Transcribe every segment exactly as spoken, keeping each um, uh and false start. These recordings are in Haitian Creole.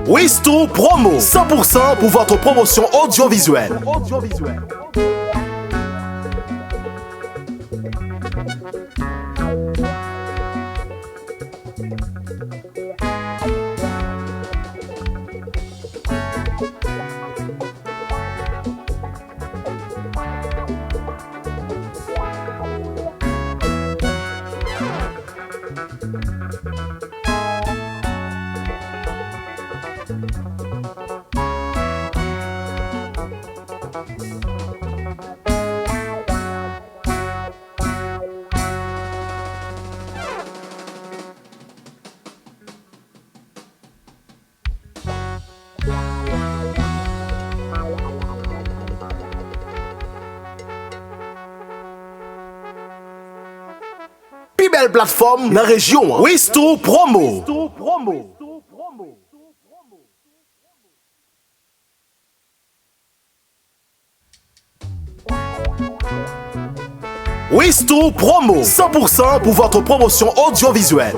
Wisto Promo, cent pour cent pour votre promotion audiovisuelle. Pi bèl platfòm nan rejyon an. Wisto Promo. Wisto Promo, cent pour cent pour votre promotion audiovisuelle.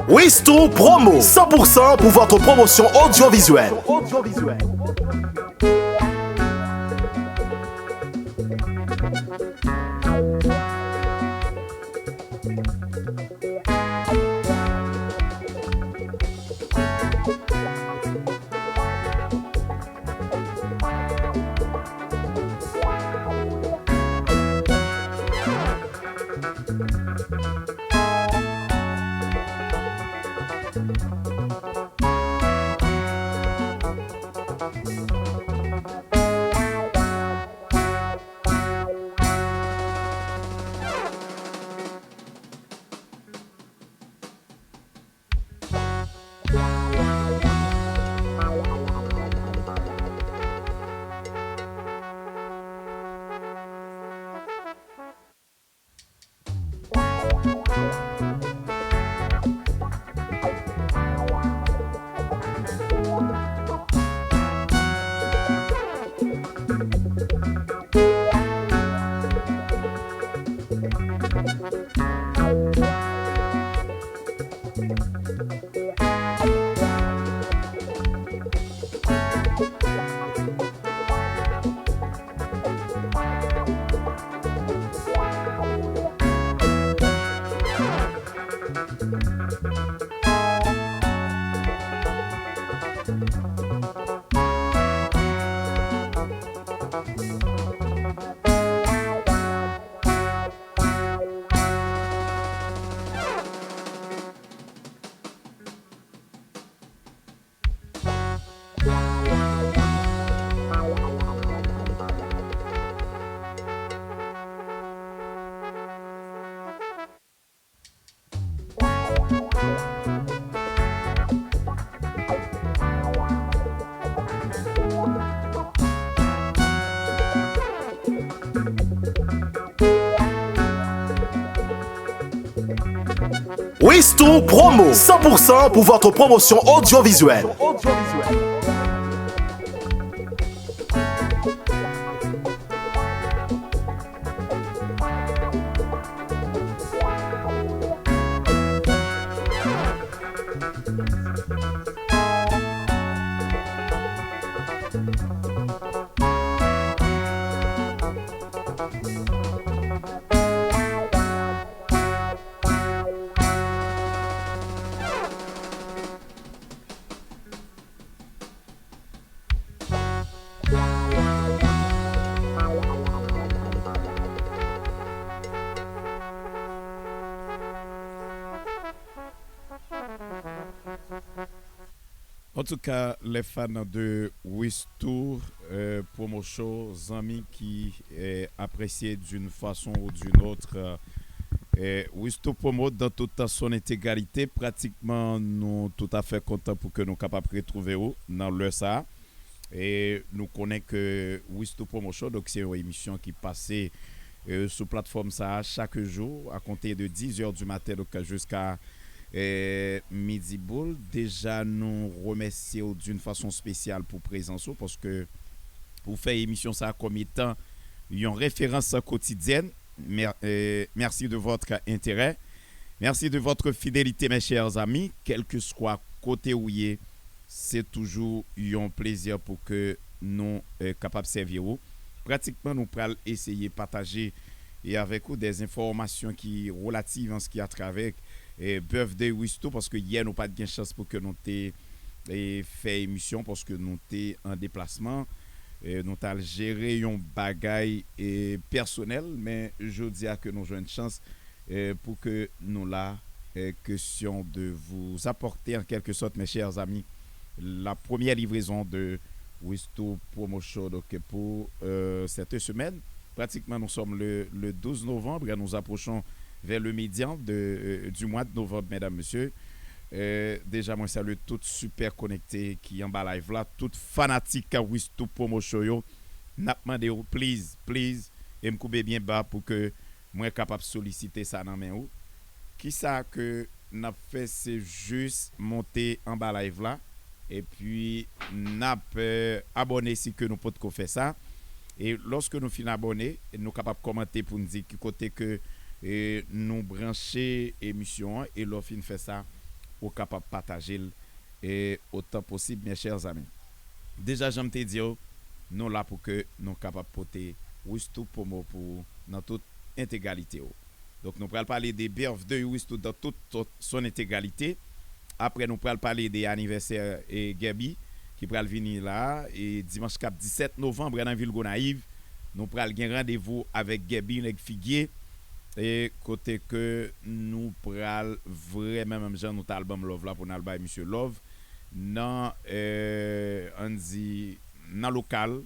Wisto Promo, cent pour cent pour votre promotion audiovisuelle. Wisto Promo, cent pour cent pour votre promotion audiovisuelle. Antouka, les fans de Wisto, euh, Promo Show, zanmi ki, euh, apresye d'une façon ou d'une autre, euh, Wisto Promo dans toute son intégralité. Pratikman, nou toutafè kontan pou ke nou kapab retwouve w nan lè sa a. E nou konnen ke Wisto Promo Show, donk, se yon emisyon ki pase, euh, sou platfòm sa a chak jou, a konte de dix heures du matin, donk, jiska, euh, midi boul. Deja, nou remèsye w d'une façon spéciale pou prezans ou, paske ou fè emisyon sa a kòm etan yon referans kotidyèn. Mer-, euh, merci de votre intérêt. Merci de votre fidélité, mes chers amis. Kèlkeswa kote ou ye, se toujou yon plezi pou ke nou, eh, kapab sèvi ou. Pratikman, nou pral eseye pataje e avèk ou des enfòmasyon ki relativ an ce qui a trait avec, eh, birthday Wisto, paske yè nou pa t gen chans pou ke nou te, eh, fè emisyon, paske nou te an deplasman. Eh, nou t al jere yon bagay, eh, pèsonèl, men jodi a ke nou jwenn chans, eh, pou ke nou la, eh, question de vous apporter en quelque sorte, mes chers amis, la première livraison de Wisto Promo Show, donc, pour, euh, cette semaine. Pratiquement, nous sommes le, le douze novembre et nous approchons vers le médian de, euh, du mois de novembre, mesdames, messieurs. Euh, déjà, mwen salye tout super konekte ki anba live la, tout fanatik Wisto Promo Show yo. N ap mande w, please, please, e m koube byen ba pou ke mwen kapab solisite sa nan men ou. Kisa ke n ap fè, se jis monte anba live la, epi n ap, eh, abòne si ke nou potko fè sa. E lòske nou fin abòne, nou kapab kòmante pou n di ki kote ke, eh, nou branche emisyon an, e lè w fin fè sa, ou kapab pataje l, eh, otan posib, mes chers amis. Deja, jan m te di w, nou la pou ke nou kapab pote Wisto Promo pou ou nan tout entegralite w. Donk, nou pral pale de birthday Wisto dans toute son, son intégralité. Apre, nou pral pale de anivèsè, e, Gaby, ki pral vini la, e, dimanch k ap disèt novanm nan vil Gonayiv. Nou pral gen randevou avèk Gaby, nèg figye, e, kote ke nou pral vrèman, menm jan nou t al ban m love la pou n al bay misye love, nan, eh, ann di, nan lokal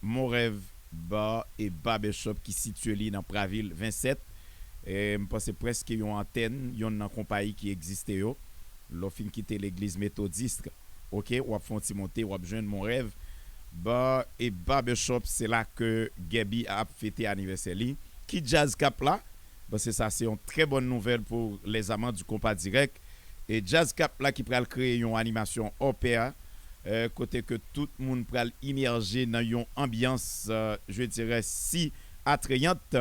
Mon Rêve Bar et Barbershop ki sitiye li nan Pravil vennsèt. Eh, m panse prèske yon antèn, yonn nan konpayi ki egziste yo. Lè w fin kite legliz metodis, oke, w ap fè yon ti monte, w ap jwenn Mon Rêve Bar et Barbershop, se la ke Gaby ap fete anivèsè li. Ki djaz k ap la? Bon, se sa, se yon trè bòn nouvèl pou les amants du compas direct. E djaz k ap la ki pral kreye yon animasyon hors pair, eh, kote ke tout moun pral imèje nan yon anbyans, eh, je dirais, si atrayant.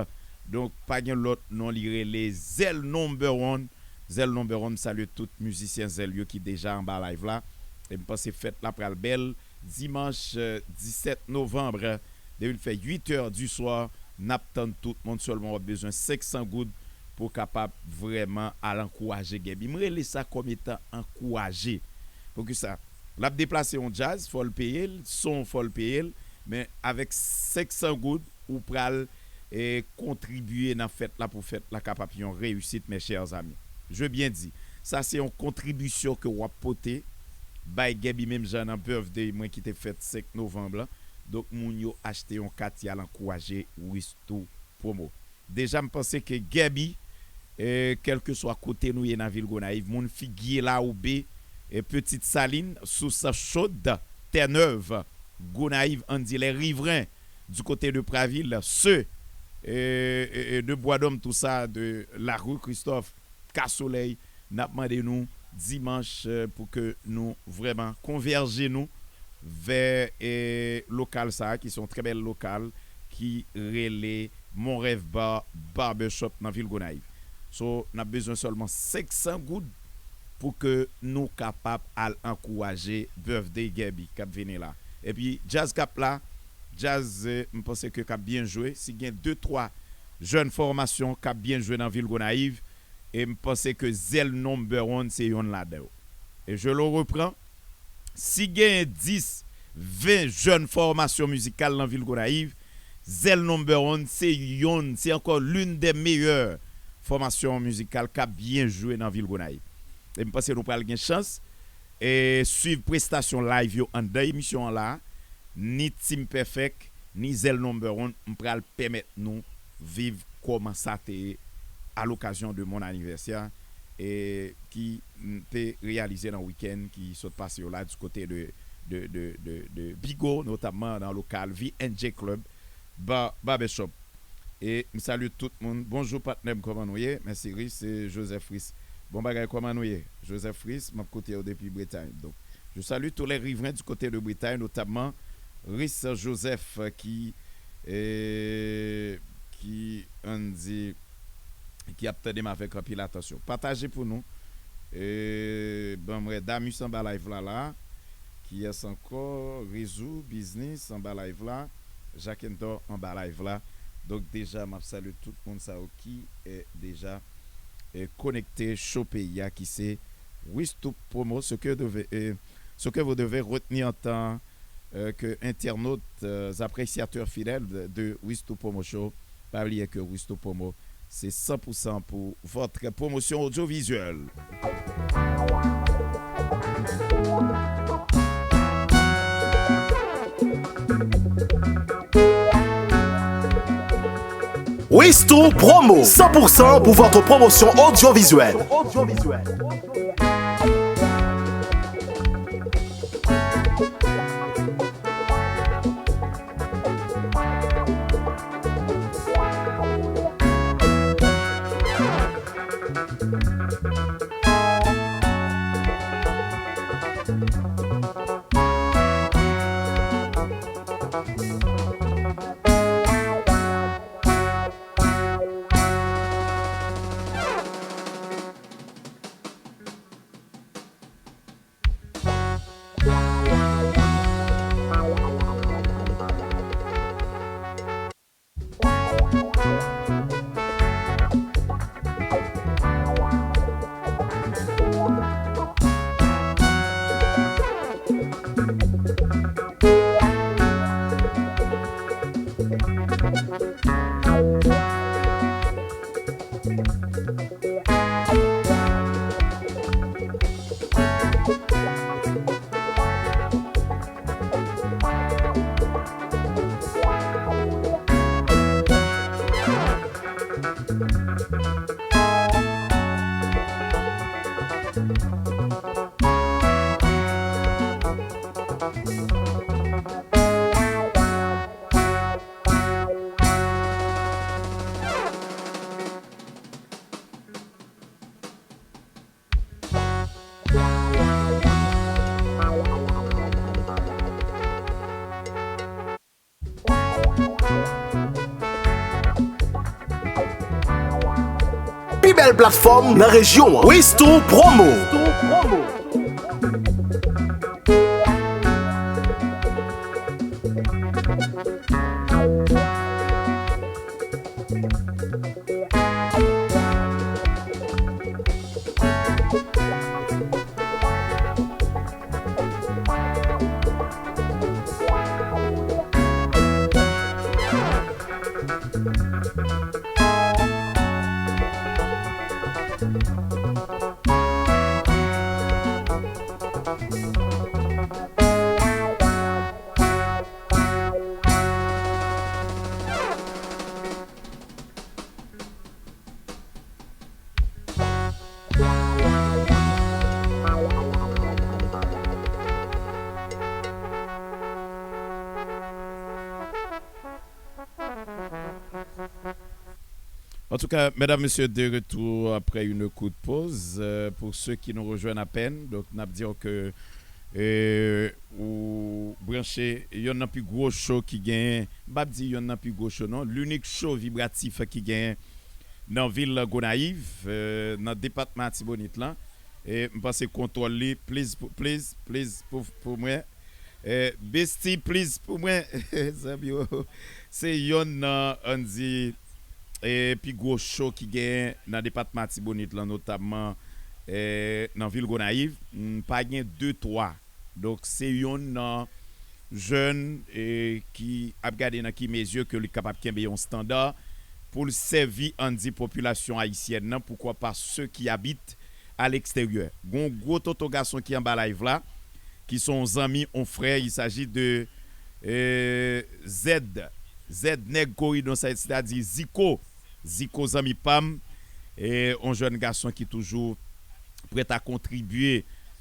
Donk, pa gen lòt non, li rele Zèl Number One. Zèl Number One, m salye tout mizisyen Zèl yo ki deja anba live la. E m panse fèt la pral bèl. Dimanch, eh, disèt novanm, depi l fè uit è di swa, n ap tann tout moun, sèlman w ap bezwen senk san goud pou w kapab vrèman al ankouraje Gaby. M rele sa kòm etan ankouraje. Poukisa? L ap deplase yon djaz, fò l peye l, son fò l peye l, men avèk senk san goud, ou pral, eh, kontribye nan fèt la pou fèt la kapab yon reyisit, mes chers amis. Je bien di, sa se yon kontribisyon ke w ap pote bay Gaby menm jan nan birthday mwen ki te fèt senk novanm lan. Donk, moun yo achte yon kat, y al ankouraje Wisto Promo. Deja, m panse ke Gaby, eh, kèlkeswa kote nou ye nan vil Gonayiv, moun Figye, Lawoube, eh, Petite Saline, Source Chaude, Terre-Neuve, Gonayiv, ann di les riverains du côté de Pravil, ceux, eh, eh, eh, de Bois d'Homme, tout ça, de la rue Christophe, Ka Solèy, N ap mande nou dimanch, eh, pou ke nou vrèman konvèje nou vè, eh, lokal sa a, ki se yon trè bèl lokal, ki rele Mon Rêve Bar Barbershop nan vil Gonayiv. So, n ap bezwen sèlman senk san goud pou ke nou kapab al ankouraje Birthday Gabby k ap vini la. Epi, djaz k ap la, djaz, eh, m panse ke k ap byen jwe. Si gen de, twa jèn fòmasyon k ap byen jwe nan vil Gonayiv, e m panse ke Zèl Number One se yonn ladan yo. E je le reprends, si genyen dis, ven jèn fòmasyon mizikal nan vil Gonayiv, Zèl Number One se yonn, se ankò l'une des meilleures fòmasyon mizikal k ap byen jwe nan vil Gonayiv. E m panse nou pral gen chans e swiv prestasyon live yo anndan emisyon an la, ni Team Perfect, ni Zèl Number One, m pral pèmèt nou viv kòman sa te ye à l'occasion de mon anniversaire, e ki, mm, te reyalize nan wikenn ki sot pase yo la, du kote de, de, de, de, de Bigo, notamman nan lokal V and J Club Bar-, Barbershop. E m salye tout moun. Bonjou, patnè m, kòman nou ye? Mèsi, Ris, se Joseph Ris. Bon bagay, kòman nou ye? Joseph Ris, m ap koute yo depi Bretay. Donk, je salue tous les riverains du côté de Bretay, notamment Ris Joseph, ki, eh, ki, ann di, ki ap tande m avèk anpil atansyon. Pataje pou nou. Eh, ban m wè, Damus anba live la, la. Kiyès ankò? Rezou, Biznis anba live la. Jacques Endor anba live la. Donk, deja, m ap salye tout moun sa yo ki, eh, deja, eh, konekte cho peyi a, ki se Wisto Promo. Ce que devez, eh, ce que vous devez retenir en tant, euh, que internautes, euh, appréciateurs fidèles de, de Wisto Promo Show, pa bliye ke Wisto Promo, se san pou san pou votre promotion audiovisuelle. Wisto Promo, cent pour cent pour votre promotion audiovisuelle. Pi bèl platfòm nan rejyon an. Wisto Promo. En tout cas, mesdames, messieurs, de retour après une courte pause. Euh, pour ceux qui nous rejoignent à peine, donc, n ap di ke euh, ou branche youn nan pi gwo show ki genyen, m p ap di youn nan pi gwo show non, l'unique show vibratif ki genyen nan vil Gonayiv, euh, nan depatman Latibonit lan. E m panse kontwòl li, please, pou- please, please, pou, pou mwen. Eh, Bestie, please, pou mwen. Zanmi yo, se youn nan, ann di, eh, pi gwo show ki genyen nan depatman Latibonit lan, notamman eh, nan vil Gonayiv. M pa gen de twa. Donk, se youn nan jèn eh, ki ap gade nan ki mezi ke li kapab kenbe yon standard pou l sèvi, ann di, popilasyon ayisyèn nan, pourquoi pas ceux qui habitent à l'extérieur. Gon gwo tonton gason ki anba live la, ki se yon zanmi, yon frè, il s'agit de eh, Z, Z Nèg Koridon, sa, c'est-à-dire Zico. Zico zanmi pa m, eh, yon jèn gason ki toujou prèt a kontribye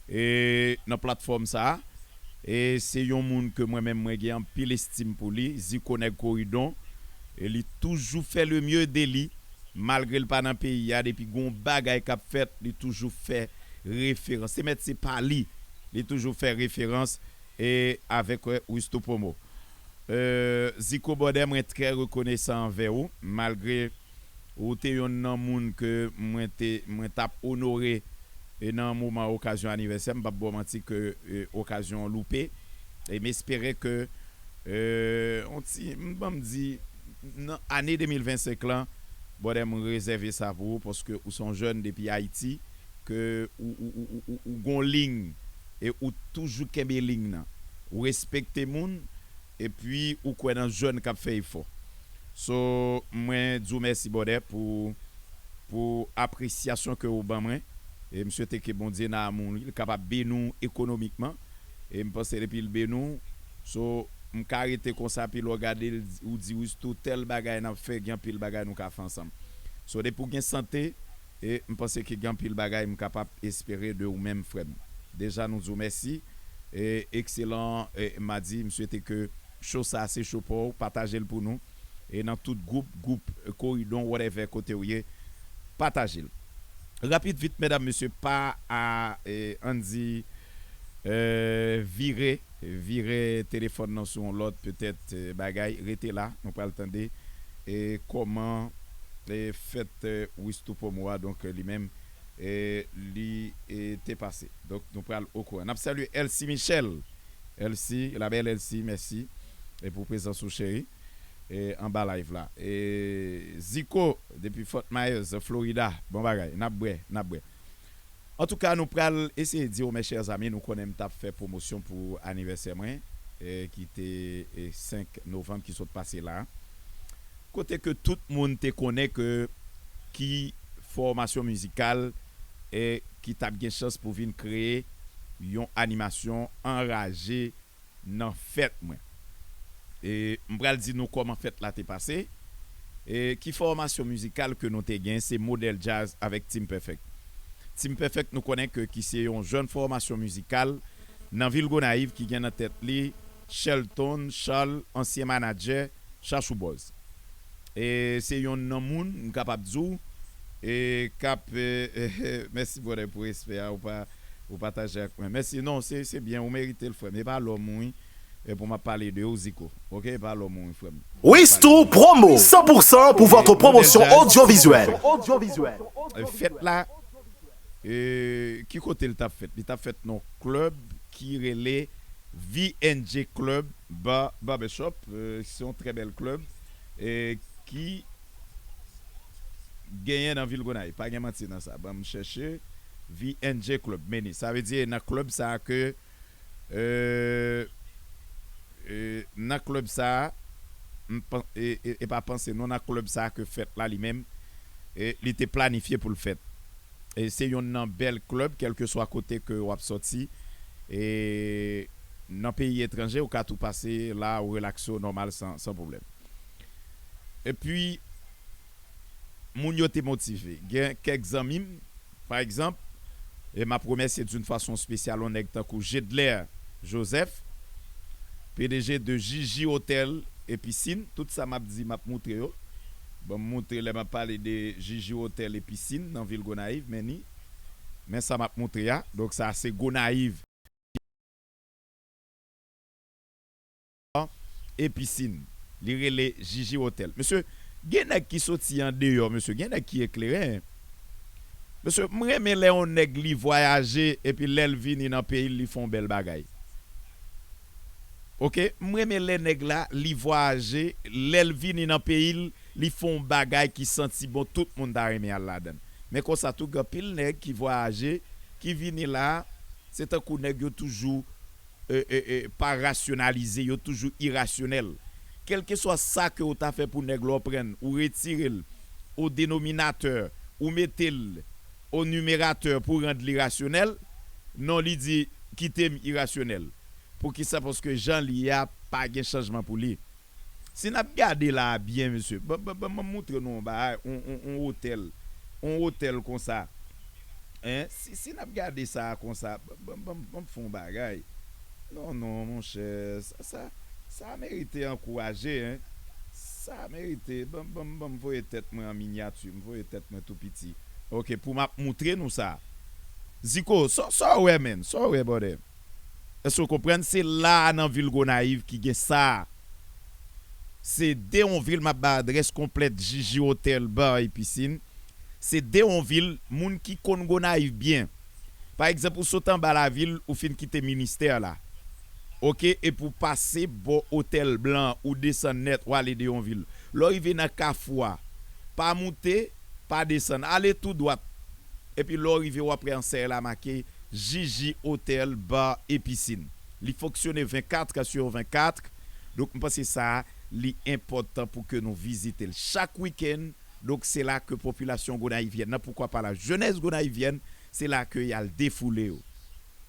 eh, nan platfòm sa a. E se yon moun ke mwen menm mwen gen anpil estim pou li, Zico Nèg Koridon. E li toujou fè le mieux de li, malgre l pa nan peyi a, depi gon bagay k ap fèt, li toujou fè referans. Se mèt se pa li, li toujou fè referans e avèk eh, Wisto Promo. Euh, Zico Bòdè, mwen trè rekonesan anvè ou, malgre ou te youn nan moun ke mwen te mwen t ap onore e nan moman okazyon anivèsè, m p ap ba w manti ke eh, okazyon an loupe. E m espere ke eh, on ti, m ban m di, nan ane de mil vennsenk lan, Bòdè, m rezève sa pou ou, paske ou se yon jèn depi Ayiti, ke ou, ou, ou, ou, ou gon liy, e ou toujou kenbe liy nan. Ou respekte moun, epi ou kwè nan jèn k ap fè efò. So, mwen di w mèsi, Bòdè, pou, pou apresyasyon ke ou ban mwen. E m swete ke Bondye nan amou li, li kapab beni w ekonomikman. E m panse depi l beni w, so, m ka rete konsa, epi lè w gade l, ou di, Wisto, tèl bagay n ap fè, gen anpil bagay nou ka fè ansanm. So, depi w gen sante, e m panse ke gen anpil bagay m kapab espere de ou menm, frè m. Deja, nou di w mèsi. E ekselan e, madi, m swete ke show sa a se show pa w, pataje l pou nou. E nan tout gwoup, gwoup, koridon, whatever, kote w ye, pataje l. Rapid, vit, medam, mesye, pa a, e, ann di, e, vire, vire telefòn nan sou yon lòt, petèt, e, bagay, rete la, nou pral tande, e, kòman, e, fèt, e, Wisto Promo a, donk, li menm, e, li, e, te pase. Donk, nou pral okouran. N ap salye Elsie Michel. Elsie, la belle Elsie, mèsi, e, pou prezans ou, cheri, e, anba live la. E, Zico, depi Fort Myers, Florida, bon bagay, n ap bwè, n ap bwè. Antouka, nou pral eseye di w, mes chers amis, nou konnen m t ap fè pwomosyon pou anivèsè mwen, e, ki te, e, senk novanm ki sot pase la. Kote ke tout moun te konnen ke ki fòmasyon mizikal, e, ki t ap gen chans pou vin kreye yon animasyon anraje nan fèt mwen. E m pral di nou kòman fèt la te pase. E ki fòmasyon mizikal ke nou te gen, se Modèl Djaz avèk Team Perfect. Team Perfect, nou konnen ke ki se yon jèn fòmasyon mizikal nan vil Gonayiv ki gen nan tèt li Shelton Charles, ansyen manadjè Chachou Buzz. E se yonn nan moun, m kapab di w, e k ap, e, mèsi, brother, pou respè a, ou pa, ou pataje ak mwen. Mèsi, non, se, se byen, ou merite l, frè m. E pa lòm ou, wi. E pou m ap pale de ou, Zico. Oke, e pa lòm ou, wi, frè m. Wisto Promo, cent pour cent pour votre promotion audiovisuelle. E, fèt la, e, ki kote l t ap fèt? Li t ap fèt nan klèb ki rele V N J Club Bar Barbershop. E, se yon trè bèl klèb, e, ki genyen nan vil Gonayiv. Pa gen manti nan sa. Ban m chèche V N J Club. Meni. Sa vle di nan klèb sa a ke, e, e, nan klèb sa a, m pan-, e, e, e pa panse non, nan klèb sa a ke fèt la li menm, e, li te planifye pou l fèt. E se yonn nan bèl klèb, kèlkeswa kote ke w ap sòti, e nan peyi etranje, ou ka tou pase la, ou relakse w nòmal san, san pwoblèm. Epi, moun yo te motive. Gen kèk zanmi m, pa egzanp, e m ap remèsye d'une façon spéciale yon nèg tankou Jedler Joseph, P D G de Gigi Hotel et Piscine. Tout sa m ap di, m ap moutre yo. Ban m moutre lè m ap pale de Jiji Otèl e pisin nan vil Gonayiv, men ni. Men sa m ap moutre a. Donk sa se Gonayiv e pisin. Li rele Jiji Otèl. Mesye, gen nèg ki soti andeyò, mesye, gen nèg ki eklere. Mesye, m renmen lè yon nèg li vwayaje epi lè l vini nan peyi l, li fè yon bèl bagay. Oke, m renmen lè nèg la, li vwayaje, lè l vini nan peyi l, li fè yon bagay ki santi bon, tout moun ta renmen al ladan l. Men konsa tou, gen anpil nèg ki vwayaje, ki vini la, se tankou nèg yo toujou e, e, e, pa rasyonalize, yo toujou irasyonèl. Kèlkeswa sa ke w ta fè pou nèg la, w pran l, ou retire l o denominatè, ou mete l o nimeratè pou rann li rasyonèl, non, li di, kite m irasyonèl. Poukisa? Paske jan l ye a, pa gen chanjman pou li. Si n ap gade la a byen, mesye, ban, ban, ban, ban m moutre nou yon bagay, yon, yon, yon otèl, yon otèl konsa. Hein? Si, si n ap gade sa a konsa, ban, ban, ban, ban m fè yon bagay. Non, non, monchè, sa, sa, sa merite ankouraje, hein. Sa merite, ban, ban, ban m voye tèt mwen an minyati, m voye tèt mwen tou piti. Oke, pou m ap moutre nou sa. Ziko, sa, sa w wè, menn? Sa w wè, brother? Èske w konprann? Se la a nan vil Gonayiv ki gen sa. Se de yon vil, m ap bay adrès konplèt, Jiji Otèl, bar e pisin. Se de yon vil, moun ki konn Gonayiv byen. Pa egzanp, ou sot anba lavil, ou fin kite ministè la. Oke, epi w pase bò Otèl Blan, ou desann nèt, w ale de yon vil. Lè w rive nan kafou a, pa moute, pa desann, ale tou dwat. Epi lè w rive, w ap wè ansèy la make Jiji Otèl, bar e pisin. Li fonksyone vennkat sur vennkat. Donk, m panse sa, li enpòtan pou ke nou vizite l. Chak wikenn, donk, se la ke popilasyon gonayivyèn nan, poukwa pa la jenès gonayivyèn, se la ke y al defoule yo.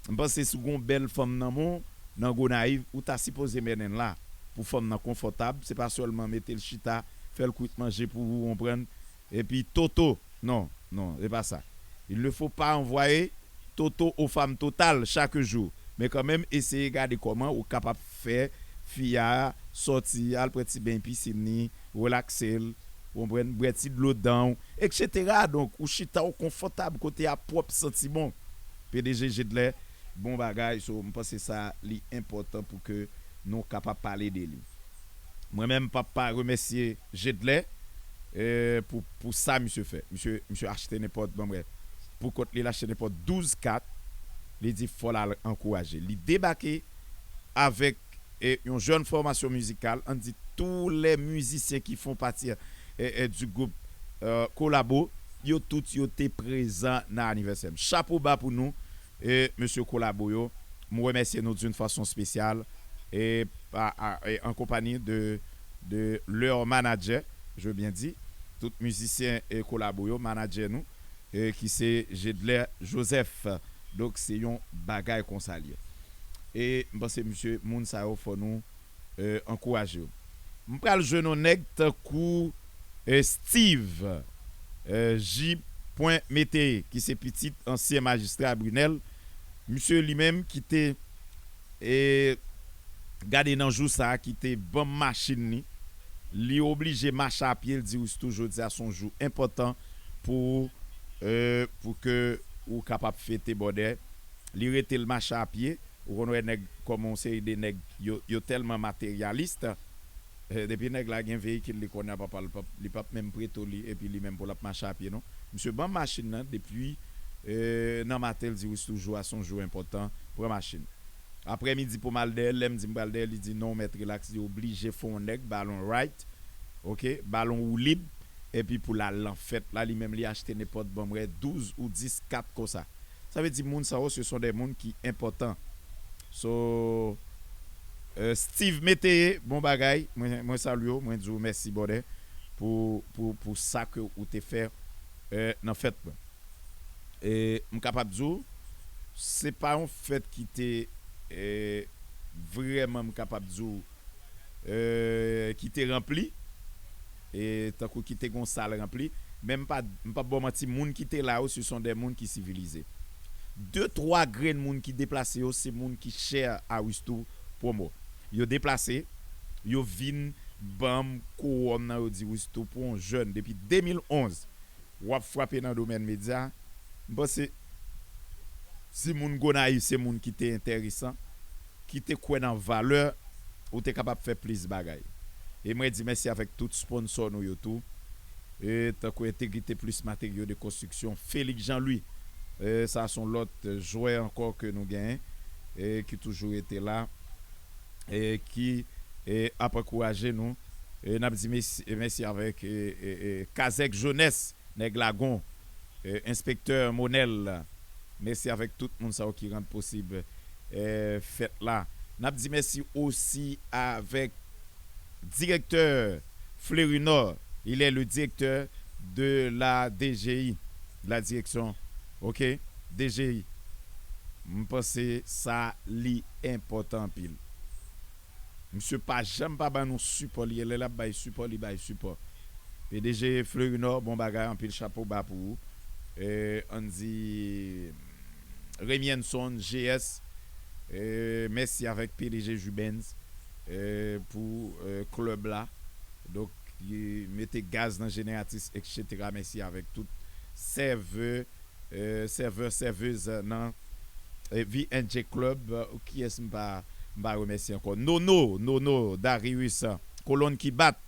M panse si w gen yon bèl fanm nan men w, nan Gonayiv, ou ta sipoze mennen l la. Pou fanm nan konfòtab, se pa sèlman mete l chita, fè l kwit manje pou ou, w konprann? Epi toto, non, non, se pa sa. Il ne faut pas envoyer toto aux femmes totales chaque jour. Men kanmenm, eseye gade kòman ou kapab fè fi a sòti, al pran ti beny pisin li, relakse l, w konprann, bwè ti dlo dan w, etsetera. Donk, ou chita, ou konfòtab, kote a pwòp, santi bon. P D G Jedlè, bon bagay. So, m panse sa, li enpòtan pou ke nou kapab pale de li. Mwen menm, m p ap pa remèsye Jedlè, eh, pou, pou sa misye fè. Misye, misye achte nenpòt, bon, brèf, pou kont li, l achte nenpòt douz kat, li di fò l al ankouraje. Li debake avèk, eh, yon jèn fòmasyon mizikal, ann di tous les musiciens qui font partie, eh, eh, du groupe, eh, Kolabo, yo tout yo te prezan nan anivèsè m. Chapo ba pou nou, eh, mesye Kolabo yo. M remèsye nou d'une façon spéciale, eh, pa, a, eh, en compagnie de, de leur manager, je veux bien dire, tout mizisyen e Kolabo yo, manadjè nou, eh, ki se Jedlè Joseph. Donk, se yon bagay konsa l ye. E m panse, misye, moun sa yo, fò nou, eh, ankouraje yo. M pral jwenn yon nèg tankou, eh, Steve, eh, J. Mete, ki se pitit ansyen majistra Brunel. Misye li menm ki te, eh, gade nan jou sa a, ki te ban m machin li. Li oblije mache a pye, l di Ristou, jodi a se yon jou enpòtan pou, eh, pou ke ou kapab fete bòdè. Li rete l mache a pye. Ou konn wè nèg, kòman yon seri de nèg, yo, yo tèlman materyalis. Eh, depi nèg la gen veyikil li konnen a, papa, li p ap, li p ap menm prete w li, epi li menm pou l ap mache a pye, non. Misye ban m machin nan, depi, eh, nan maten, l di Ristou, jou a se yon jou enpòtan, pran machin. Aprèmidi pou m al dèyè l, lè m di m pral dèyè l, li di non, mèt, rilaks, li oblije fè yon nèg, ba l yon ride, oke, ba l yon woulib, epi pou l al nan fèt la, li menm li achte nenpòt, ban m wè, douz ou dis kat konsa. Sa vle di moun sa yo, se son de moun ki enpòtan. So, eh, Steve Meteye, bon bagay, mwen, mwen salye w, mwen di w mèsi, brother, pou, pou, pou sa ke ou te fè, eh, nan fèt mwen. E m kapab di w, se pa yon fèt ki te, eh, vrèman, m kapab di w, eh, ki te ranpli, e tankou ki te gon sal ranpli, men m pa, m p ap ba w manti, moun ki te la yo, se son de moun ki sivilize. De, twa grenn moun ki deplase yo, se moun ki chè a Ristou Promo. Yo deplase, yo vin ban m kowòm nan, yo di Wisto, pou yon jèn depi de mil onz w ap frape nan domèn medya. M panse si moun Gonayiv se moun ki te enteresan, ki te kwè nan valè, ou te kapab fè plis bagay. E mwen di mèsi avèk tout sponsò nou yo tou. E tankou Entegrite Plis Materyo de Konstriksyon, Félix Jean Louis. E sa se yon lòt jwè ankò ke nou genyen, e ki toujou rete la, e ki e, ap ankouraje nou. E n ap di mèsi, mèsi avèk e, e, e, Kazèk Jonès, Nèg Lagon, e, Enspektè Monèl. Mèsi avèk tout moun sa yo ki rann posib e, fèt la. N ap di mèsi osi avèk direktè Fleurinor. Il est le directeur de la D G I, la direction, ok, D G I. M panse sa li enpòtan anpil. Misye pa janm pa ban nou sipò, li lè l ap bay sipò, li bay sipò. P D G Fleurinor, bon bagay, anpil chapo ba pou ou. E, Andy, Remy Henson, G S, e, mèsi avèk P D G Jubens e, pou e, klèb la. Donk, li mete gaz nan jeneratris, et cetera. Mèsi avèk tout sèvè, e, sèvè, sèvez nan e, V N J Club. E, kiyès m pa, m pa remèsye ankò? Nono, Nono, Darius, Kolonn ki bat,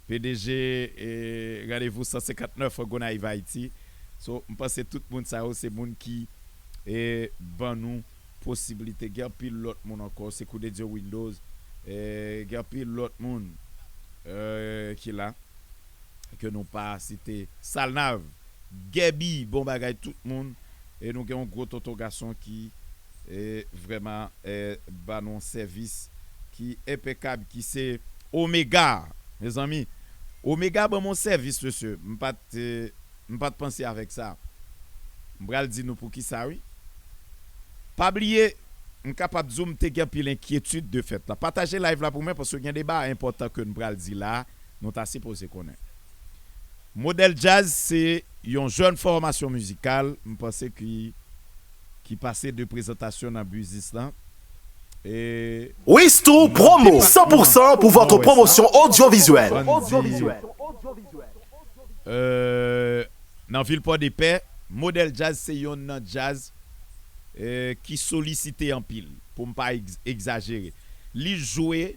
P D G e, Randevou san senkantnèf Gonayiv Ayiti. So, m panse tout moun sa yo se moun ki e, ban nou posiblite. Gen anpil lòt moun ankò, Sekou de Dye Windows, e, gen anpil lòt moun e, ki la, ke nou pa site. Salnav, Gèbi, bon bagay tout moun. E nou gen yon gwo tonton gason ki e, vrèman e, ba nou yon sèvis ki enpekab, ki se Omega, mezanmi. Omega ban m yon sèvis, mesye. M pa t e, m pa t panse avèk sa. M pral di nou poukisa, wi. Pa bliye, m kapab di w m te gen anpil enkyetid de fèt la. Pataje live la pou mwen, paske gen de bagay enpòtan ke n pral di la, nou ta sipoze konnen. Modèl Djaz se yon jèn fòmasyon mizikal, m panse ki, ki pase de prezantasyon nan biznis lan. E Wistou Promo, cent pour cent pour votre promotion audiovisuelle. Ann di, e, nan vil Pòdepè, Modèl Djaz se yonn nan djaz e, ki solisite anpil, pou m pa egz-, egzajere. Li jwe,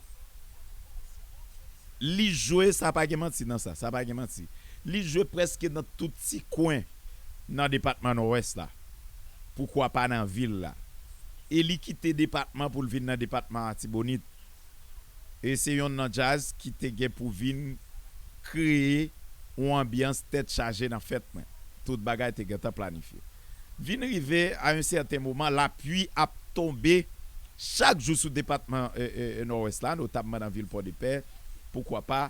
li jwe, sa pa gen manti nan sa, sa pa gen manti. Li jwe prèske nan tout ti kwen nan depatman Nòdwès la. Poukwa pa nan vil la? E li kite depatman pou l vin nan depatman Latibonit. E se yonn nan djaz ki te gen pou vin kreye yon anbyans tèt chaje nan fèt mwen. Tout bagay te gentan planifye. Vin rive a yon sèten moman, lapli ap tonbe chak jou sou depatman e, e, e, Nòdwès la, notabman nan vil Pòdepè, poukwa pa,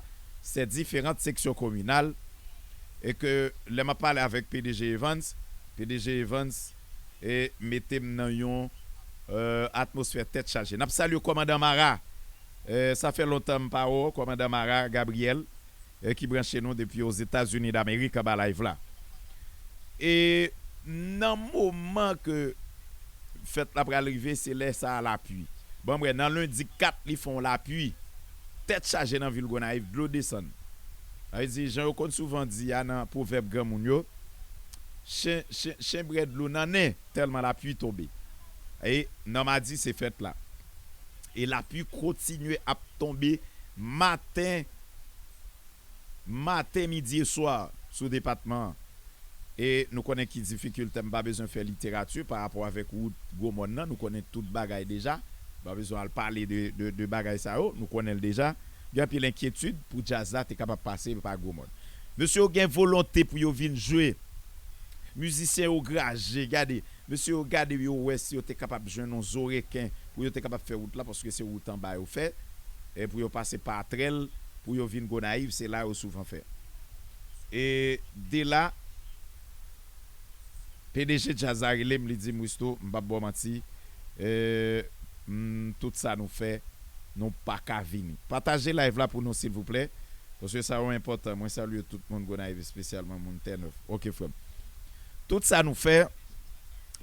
sè diferan seksyon kominal, e ke lè m ap pale avèk P D G Evans, P D G Evans e mete m nan yon e, atmosfè tèt chaje. N ap salye kòmandan Mara. E, sa fè lontan m pa wè w, kòmandan Mara Gabriel, e, ki branche nou depi Ozetazini Damerik anba live la. E nan moman ke fèt la pral rive, se lè sa a lapli. Bon, m wè nan lendi kat, li fè yon lapli tèt chaje nan vil Gonayiv, dlo desann. Sa vle di, jan yo konn souvan di a nan pwovèb granmoun yo, chen, chen, chen bwè dlo nan nen, tèlman lapli tonbe. E nan madi, se fèt la. E lapli kontinye ap tonbe maten, maten, midi e swa sou depatman an. E nou konnen ki difikilte, m pa bezwen fè literati pa rapò avèk wout Gwomòn nan, nou konnen tout bagay deja. M pa bezwen al pale de, de, de bagay sa yo, nou konnen l deja. Gen anpil enkyetid pou djaz la te kapab pase pa Gwomòn. Mesye yo gen volonte pou yo vin jwe. Mizisyen yo graje, gade. Mesye yo gade, yo wè si yo te kapab jwenn yon zo reken pou yo te kapab fè wout la, paske se wout anba yo fè. E pou yo pase pa trèl, pou yo vin Gonayiv, se la yo souvan fè. E de la, P D G djaz la rele m, li di m, Wisto, m p ap ba w manti, e, m, tout sa nou fè, nou pa ka vini. Pataje live la pou nou, silvouplè, paske sa yo enpòtan. Mwen salye tout moun Gonayiv, espesyalman moun Tènèf. Ok, frè m. Tout sa nou fè,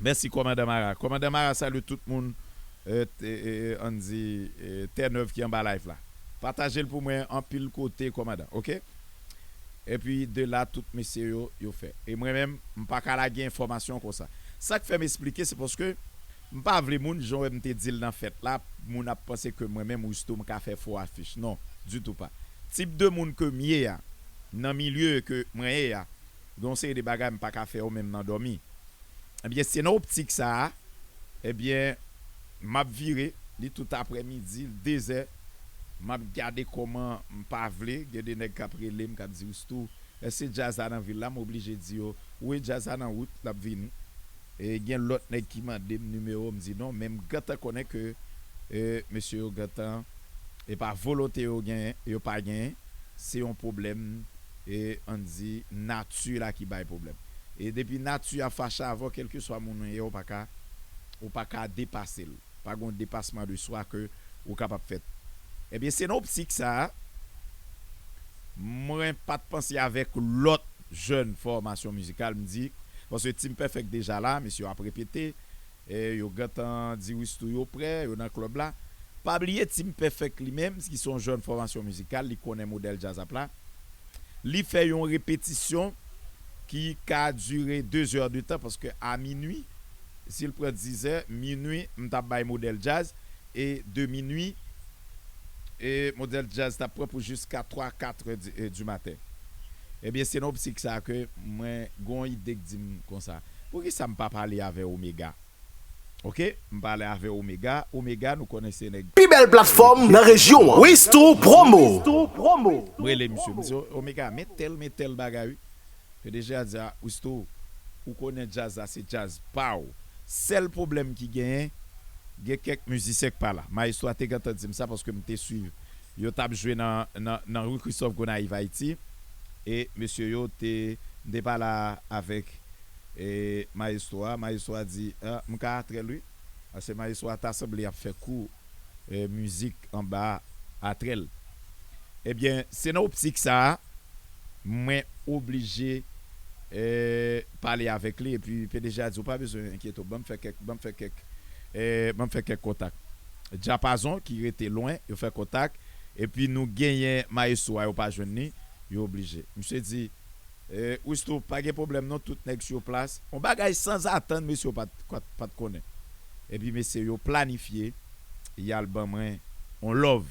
mèsi kòmandan Mara. Kòmandan Mara salye tout moun, e, e, e, ann di, e, Tènèf ki anba live la. Pataje l pou mwen anpil kote, kòmandan, oke? Epi de la, tout mesye yo, yo fè. E mwen menm, m pa ka lage enfòmasyon konsa. Sa k fè m esplike, se paske m pa vle moun, jan w wè m te di l nan fèt la, moun ap panse ke mwen menm, Wisto, m ka fè fo afich. Non, ditou pa. Tip de moun ke m ye a, nan milye ke mwen ye a, gen yon seri de bagay m pa ka fè yo menm nan dòmi. Ebyen, se nan optik sa a, ebyen, m ap vire, li tout aprèmidi, dezè, m ap gade kòman m pa vle, gen de nèg k ap rele m, k ap di, Wisto, èske djaz la nan vil la? M oblije di yo, wi, djaz la nan wout, l ap vini. E gen lòt nèg ki mande m nimewo, m di non, men m gentan konnen ke e, mesye yo gentan, e pa volonte yo genyen, yo pa genyen, se yon pwoblèm, e ann di, nati la ki bay pwoblèm. E depi nati a fache avè w, kèlkeswa moun ou ye, ou pa ka, ou pa ka depase l. Pa gen depasman de swa ke ou kapab fèt. Ebyen, se nan optik sa a, mwen pa t panse avèk lòt jèn fòmasyon mizikal, m di, paske Team Perfect deja la, mesye yo ap repete, e yo gentan di Wisto yo prè, yo nan klèb la. Pa bliye Team Perfect li menm, ki se yon jèn fòmasyon mizikal, li konnen modèl djaz ap la. Li fè yon repetisyon ki ka dire de zè de tan, paske a minui, si l pran diz è, minui, m t ap bay modèl djaz, e de minui, e modèl djaz t ap pran pou jiska twa, kat è di, e, di maten. Ebyen, se nan optik sa a ke mwen gon ide k di m konsa. Poukisa m pa pale avè Omega? Oke, m pale avè Omega. Omega, nou konnen se nèg. Pi bèl platfòm nan rejyon an. Wisto Promo. M rele misye, m di, Omega, men tèl, men tèl bagay, wi. P D G a di, a, Wisto, ou konnen djaz la, se djaz pa w. Sèl pwoblèm ki genyen, gen kèk mizisyen k pa la. Maestro a te gentan di m sa paske m te swiv. Yo t ap jwe nan, nan, nan ri Christophe Gonayiv, Ayiti. E mesye yo te, m te pale avèk e, maestro a. Maestro a di, a, m ka atrèl, wi. Paske maestro a ta sanble ap fè kou, e, mizik anba atrèl. Ebyen, se nan optik sa a, mwen oblije, e, pale avèk li. Epi P D G a di, ou pa bezwen enkyete w, ban m fè kèk, ban m fè kèk, e, ban m fè kèk kontak. Djapazon ki rete lwen, yo fè kontak. Epi nou genyen maestro a, yo pa jwenn li, yo oblije. Misye di, E, Wisto, pa gen pwoblèm non, tout nèg sou plas. Yon bagay sanzatann, mesye yo pa t, pa t, pa t konnen. Epi mesye yo planifye, y al ban mwen yon love.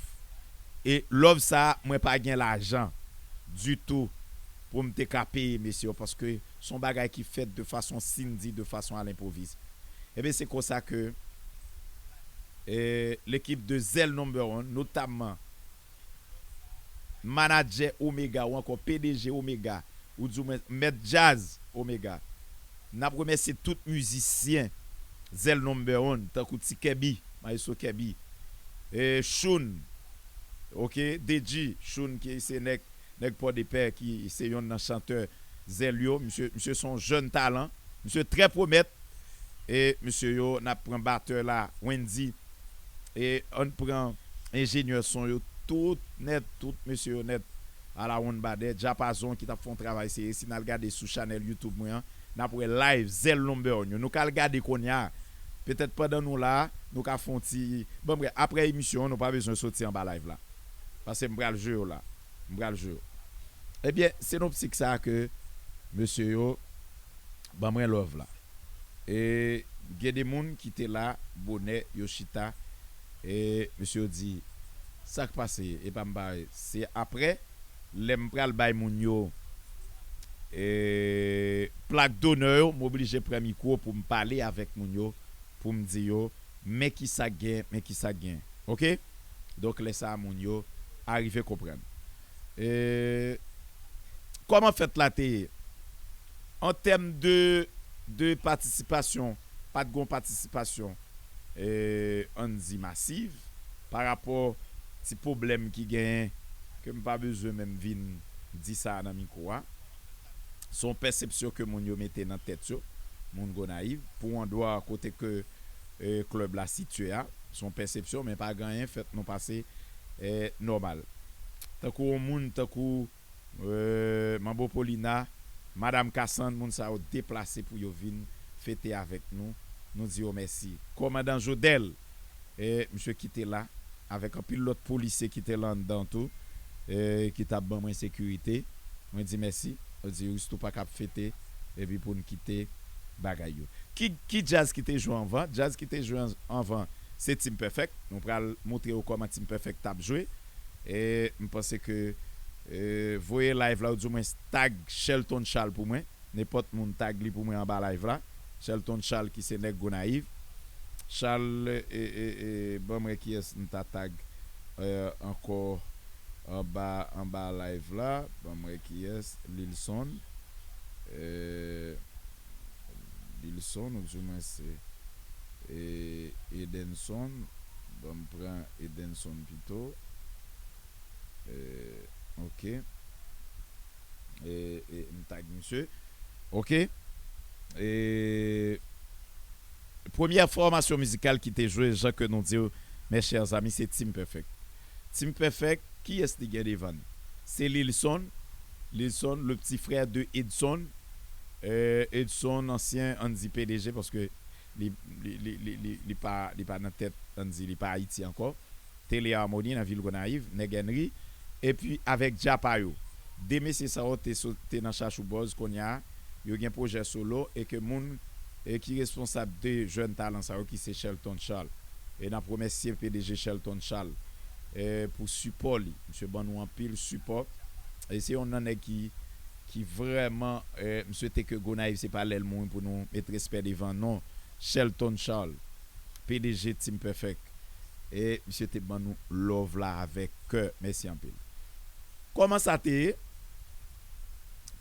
E love sa, mwen pa gen lajan ditou pou m te ka peye mesye yo, paske se yon bagay ki fèt de fason, si n di, de fason a lenpovize. Ebyen, se konsa ke, e, lekip de Zèl Number One, notamman manadjè Omega ou ankò P D G Omega, ou di w mèt djaz Omega. N ap remèsye tout mizisyen Zèl Number One, tankou Ti Kèbi, Maestro Kèbi, e, Choun, oke, D J, Choun ki se nèg, nèg Pòdepè ki se yonn nan chantè Zèl yo. Misye, misye se yon jèn talan, misye trè pwomèt. E mesye yo, n ap pran batè la, Wendy. E ann pran enjenyè son yo, tout nèt, tout mesye yo nèt. Alawonn Badè, Djapazon ki t ap fè yon travay serye. Si n al gade sou chanèl YouTube mwen an, n ap wè live Zèl Number One yo. Nou ka al gade kounye a. Petèt pandan nou la, nou ka fè yon ti, bon, brèf, aprè emisyon an, nou pa bezwen soti anba live la. Paske m pral jwe yo la. M pral jwe yo. Ebyen, se nan optik sa a ke mesye yo ban mwen love la. E gen de moun ki te la bonè, yo chita. E mesye yo di, sa k pase? E pa m bare. Se aprè, lè m pral bay moun yo, e, plak donè yo, m oblije pran mikwo pou m pale avèk moun yo, pou m di yo, men ki sa k gen, men ki sa k gen. Oke? Donk, lè sa a, moun yo arive konprann. E, kòman fèt la te ye? An tèm de, de patisipasyon, pa t gon patisipasyon, e, ann di masiv, pa rapò ti pwoblèm ki genyen, ke m pa bezwen menm vin di sa nan mikwo a. Se yon pèsepsyon ke moun yo mete nan tèt yo, moun Gonayiv, pou andwa kote ke, e, klèb la sitiye a. Se yon pèsepsyon, men pa gen anyen fèt, nou pase, e, nòmal. Tankou yon moun, tankou, e, Manbo Paulina, Madam Cassandre, moun sa yo deplase pou yo vin fete avèk nou. Nou di yo mèsi. Kòmandan Jodel, e, misye kite la, avèk anpil lòt polisye ki te la anndan tou, e ki t ap ban mwen sekirite. Mwen di mèsi. Mwen di Risto pa ka ap fete epi pou n kite bagay yo. Ki, ki djaz ki te jwe anvan? Djaz ki te jwe an- anvan, se Team Perfect. Nou pral montre w kòman Team Perfect t ap jwe. E m panse ke, e, voye live la, ou di mwen tag Shelton Charles pou mwen. Nenpòt moun tag li pou mwen anba live la. Shelton Charles ki se nèg Gonayiv. Charles, e, e, e, ban m wè kiyès m ta tag, e, ankò anba, anba live la. Ban m wè kiyès. Lilson. E, Lilson, ou di mwen se, e, Edenson. Ban m pran Edenson pito. E, ok. E, e, m tag misye. Ok. E, premyè fòmasyon mizikal ki te jwe, jan ke nou di w, mes chers amis, se Team Perfect. Team Perfect, kiyès li gen devan l? Se Lilson. Lilson, le petit frère de Edson. E, Edson, ansyen, ann di P D G, paske li, li, li, li, li, li pa, li pa nan tèt, ann di, li pa Ayiti ankò. Tele Harmony nan vil Gonayiv, nèg Henry, epi avèk Djapayo. De mesye sa yo te, so- te nan chachou bòz, kounye a, yo gen pwojè solo, e ke moun, e ki responsab de jèn talan sa yo, ki se Shelton Charles. E n ap remèsye P D G Shelton Charles, e, pou sipò li. Misye ban nou anpil sipò. E se youn nan nèg ki, ki vrèman, e, m swete ke Gonayiv se pa lè l mouri pou nou met respè devan non Shelton Charles, P D G Team Perfect. E misye te ban nou love la avèk kè. Mèsi anpil. Kòman sa te ye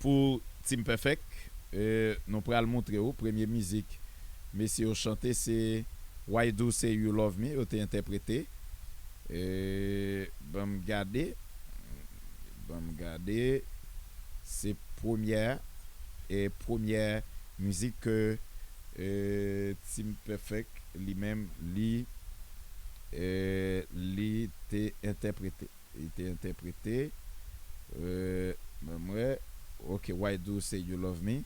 pou Team Perfect? E, nou pral montre w premye mizik mesye yo chante, se Why Do Say You Love Me, yo te entèprete. E, ban m gade. Ban m gade. Se premyè, e, premyè mizik ke, e, Team Perfect li menm li, e, li te entèprete. Li te entèprete. E, ban m wè. Ok, Why Do You Say You Love Me?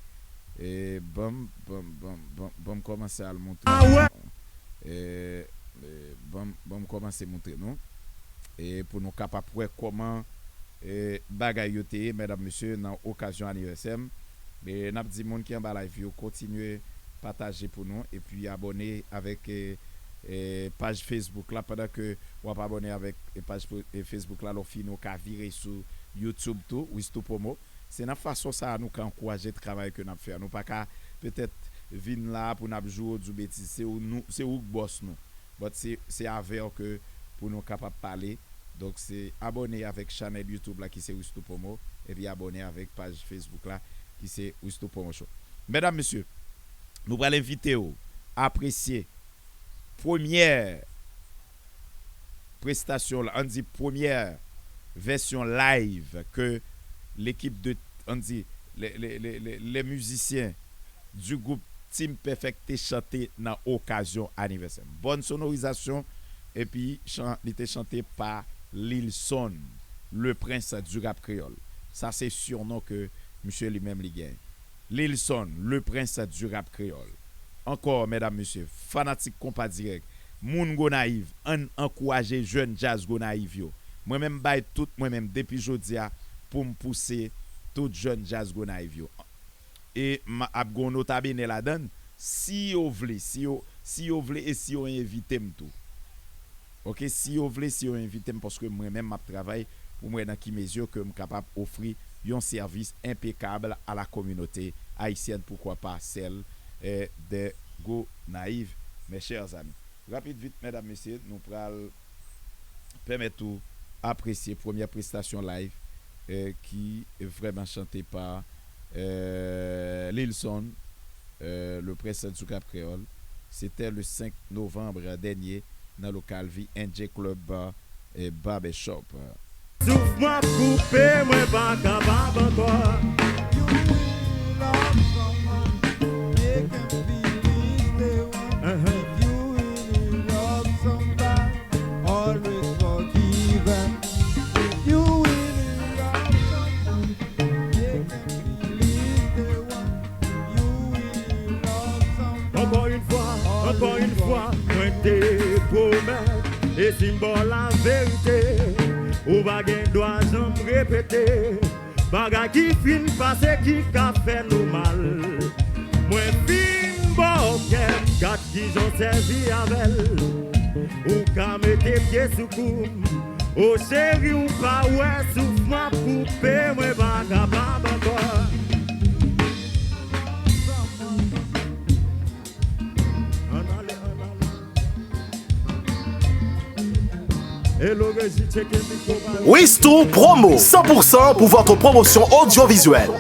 E, ban m, ban m, ban m, ban m, ban m kòmanse al montre nou. E, e, ban m, ban m kòmanse montre nou. E, pou nou kapab wè kòman, e, bagay yo te ye, medam, mesye, nan okazyon anivèsè m. E, n ap di moun ki anba live yo, kontinye pataje pou nou, epi abòne avèk, e, e, paj Facebook la, pandan ke w ap abòne avèk, e, paj fo- e, Facebook la, lè w fini, w ka vire sou YouTube tou, Wisto Promo. Se nan fason sa a nou ka ankouraje travay ke n ap fè a. Nou pa ka petèt vin la pou n ap joure w, di w betiz. Se ou, nou, se ou k bòs nou. But se, se avè w ke pou nou kapab pale. Donk, se abòne avèk chanèl YouTube la ki se Wisto Promo, epi abòne avèk paj Facebook la ki se Wisto Promo Show. Medam, mesye, nou pral envite w apresye premyè prestasyon la, ann di premyè vèsyon live ke lekip de, ann di, le, le, le, le, le mizisyen du groupe Team Perfect te chante nan okazyon anivèsè m. Bòn sonorizasyon, epi chan- li te chante pa Lilson, le prince du rap kreyòl. Sa se surnon ke misye li menm li genyen. Lilson, le prince du rap kreyòl. Ankò, medam, mesye, fanatik Konpa Dirèk, moun Gonayiv, ann ankouraje jèn djaz Gonayiv yo. Mwen menm bay tout mwen menm depi jodi a pou m pouse tout jèn djaz Gonayiv yo. E m ap gen yon nota bene ladan l, si yo vle, si yo, si yo vle e si yo envite m tou. Ok, si yo vle, si yo envite m, paske mwen menm m ap travay pou m wè nan ki mezi ke m kapab ofri yon sèvis enpekab à la communauté haïtienne, pourquoi pas celle, eh, de Gonayiv, mes chers amis. Rapid vit, medam, mesye, nou pral pèmèt ou apresye premyè prestasyon live, eh, ki vrèman chante pa, eh, Lilson, eh, le prince du rap kreyòl. C'était le cinq novembre dernier dans le Calvi N J Club Bar et Barbershop. Souf mwen ap koupe, mwen pa kapab ankò. You really love someone, make him feel he's the one. Uh-huh. If you really love somebody, always forgive him. If you really love someone, make him feel he's the one. You really love someone. Ankò yon fwa, ankò yon fwa, mwen te pwomèt. E si m ba w laverite, ou pa gen dwa janm repete bagay ki fin pase ki ka fè nou mal. Mwen fin ba w kè m, gad kijan w sèvi avè l. Ou ka mete pye sou kou m. O cheri, ou pa wè souf m ap koupe, mwen pa kapab ankò. Ann ale, ann ale. Hello, Régis, tcheke mikwo pa yo. Wiz Tour Promo, cent pour cent pour votre promotion audiovisuelle.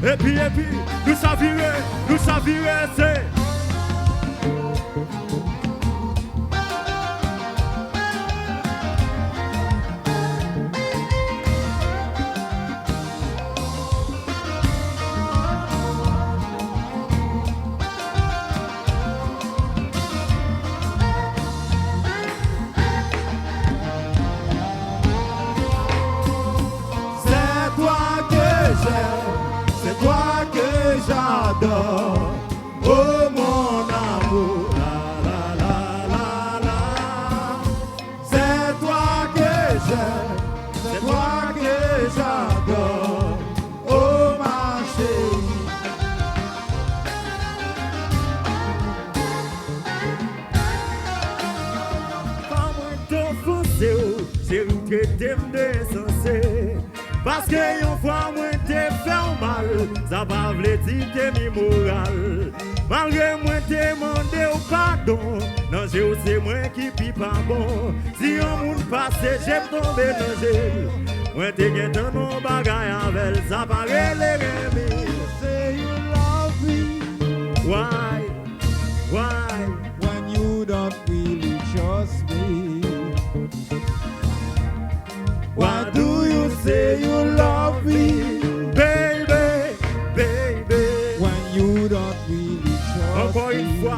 Epi, epi, nou chavire, nou chavire, se. C'est toi que j'aime, c'est toi que j'adore. Oh mon amour, la la la la la. C'est toi que j'aime, c'est toi que j'adore. Oh ma chérie. Fwa mwen t ofanse w, cheri, w trete m de ensanse. Paske yon fwa mwen te fè w mal, sa pa vle di ke m imoral. Malgre mwen te mande w padon, nan je w se mwen ki pi pa bon. Si yon moun pase je m tonbe nan je l, mwen te gentan nan yon bagay avè l, sa pa rele renmen. Say you love me. Why? Why? When you don't really trust me. Why do you say you love me? Baby, baby. When you don't really trust me. Ankò yon fwa,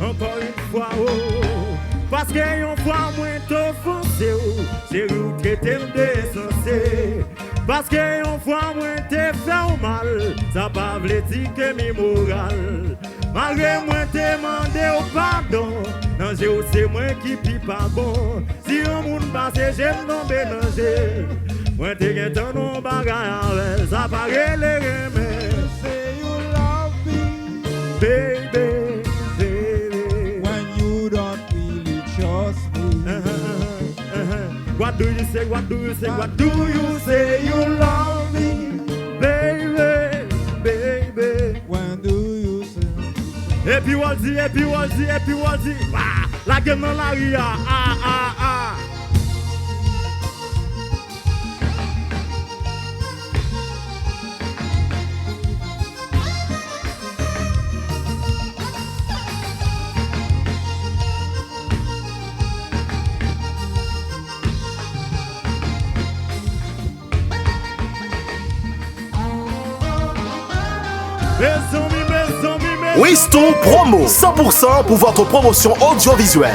ankò yon fwa, oh. Paske yon fwa mwen t ofanse w, cheri, w trete m de ensanse. Paske yon fwa mwen te fè w mal, sa pa vle di ke m imoral. Malgre mwen te mande w padon, nan je w se mwen ki pi pa bon. Si yon moun pase je m tonbe nan je l, mwen te gentan nan yon bagay avè l, sa pa rele renmen. Say you love me. Baby, baby. When you don't really trust me. Uh-huh, uh-huh, uh-huh. What do you say? What do you say? What do you say you love me? Baby, baby. When do you say? Epi Waldy, epi Waldy, epi Waldy. Ah, lage m nan lari a. Ah, ah, ah. Mezanmi, mezanmi, mezanmi. Wiz Tour Promo, cent pour cent pour votre promotion audiovisuelle.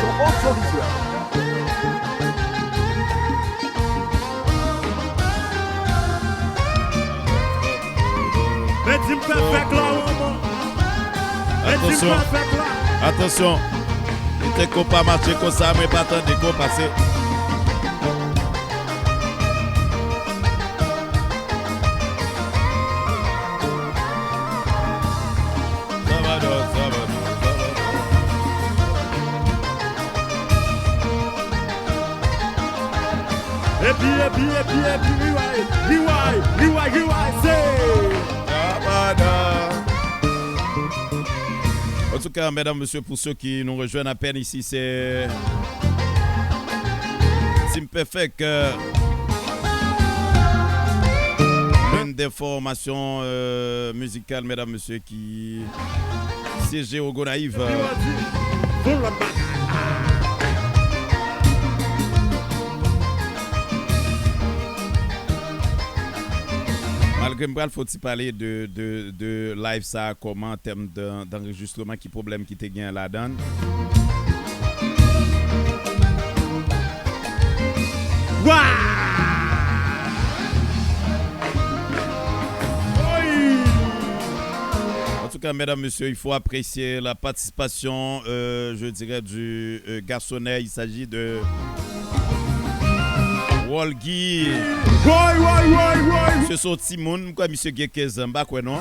Men di m pèfèk la, manman. Men di m pèfèk la. Atansyon. Li te konpa mache konsa, mwen pa tande konpa se. Sabado, sabado, sabado. Epi, epi, epi, epi, riway, riway, riway, riway, se. Sabado. En tout cas, mesdames, messieurs, pour ceux qui nous rejoignent à peine ici, c'est Team Perfect, euh, l'une des formations, euh, musicales, mesdames, messieurs, ki syeje o Gonayiv. Epi Waldy, yon lòt bagay. Malgre m pral fè w ti pale de, de, de live sa, kòman an tèm de, d'anrejistreman, ki pwoblèm ki te gen ladan l. En tout cas, mesdames, messieurs, il faut apprécier la participation, euh, je dirais, du euh, garçonnet. Il s'agit de Wolgy. Woy, woy, woy, woy. Misye se yon timoun, m kwè misye gen kenz an, m pa kwè non.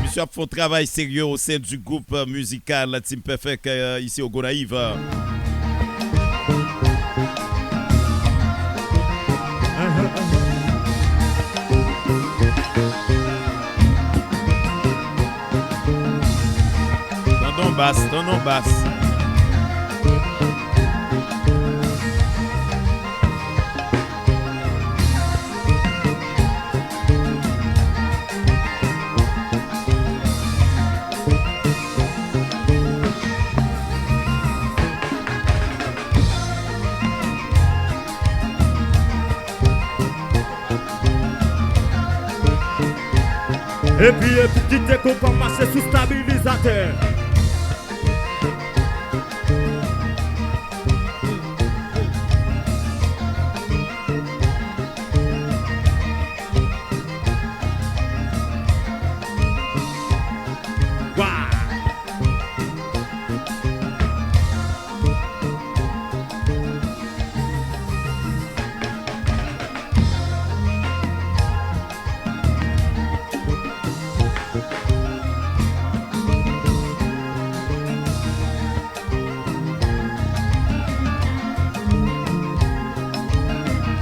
Misye ap fè yon travay serye au sein du groupe musical Team Perfect, euh, ici au Gonayiv. Tande yon bas, tande yon bas. Epi, epi kite konpa mache sou stabilizatè. Wa!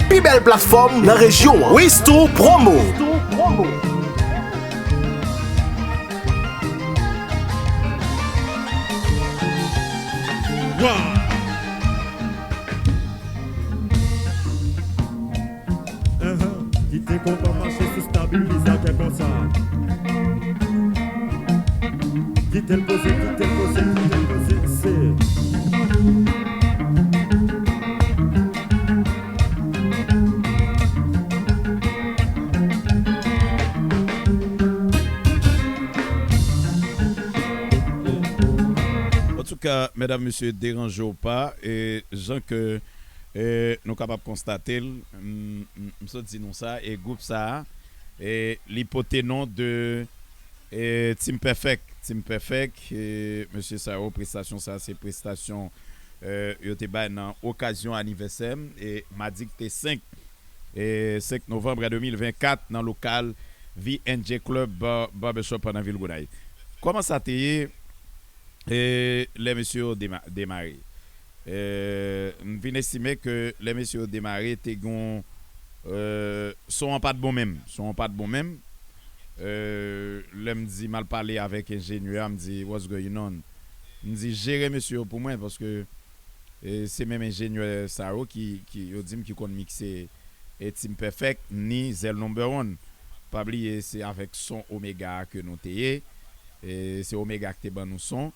Pi bèl platfòm nan rejyon an. Wisto Promo. Kite konpa mache sou stabilizatè konsa. Kite l poze, kite l poze, kite l poze, se. Antouka, medam, mesye, deranje w pa, e jan ke, e, nou kapab konstate l, m, m, m sot di nou sa, e gwoup sa a, e li pote non de, e, Team Perfect. Team Perfect, e, mesye sa yo, prestasyon sa, se prestasyon, e, yo te bay nan okazyon anivèsè m, e madi k te senk, e, senk novanm de mil vennkat, nan lokal V and J Club Bar-, Barbershop nan vil Gonayiv. Kòman sa te ye, e, lè mesye yo dema-, demare? E, m vin estime ke lè mesye yo demare, te gen, e, son an pa t bon menm. Son an pa t bon menm. E, lè m di m al pale avèk enjenyè a, m di, "What's going on?" M di, "Jere mesye yo pou mwen, paske, e, se menm enjenyè sa yo ki, ki, yo di m ki konn mikse, e, Team Perfect, ni Zèl Number One." Pa bliye, se avèk son Omega a ke nou te ye. E, se Omega ki te ban nou son.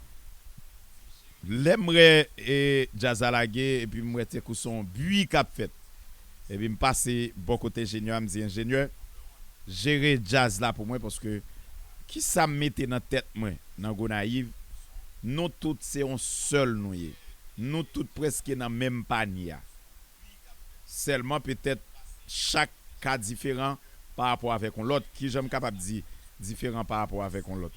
Lè m wè, e, djaz la lage, epi m wè tankou se yon bri k ap fèt. Epi m pase bò kote enjenyè a, m di, "Enjenyè, jere djaz la pou mwen, paske kisa m mete nan tèt mwen, nan Gonayiv, nou tout se yon sèl nou ye. Nou tout prèske nan menm panye a." Sèlman petèt chak ka diferan pa rapò avèk yon lòt. Kijan m kapab di diferan pa rapò avèk yon lòt?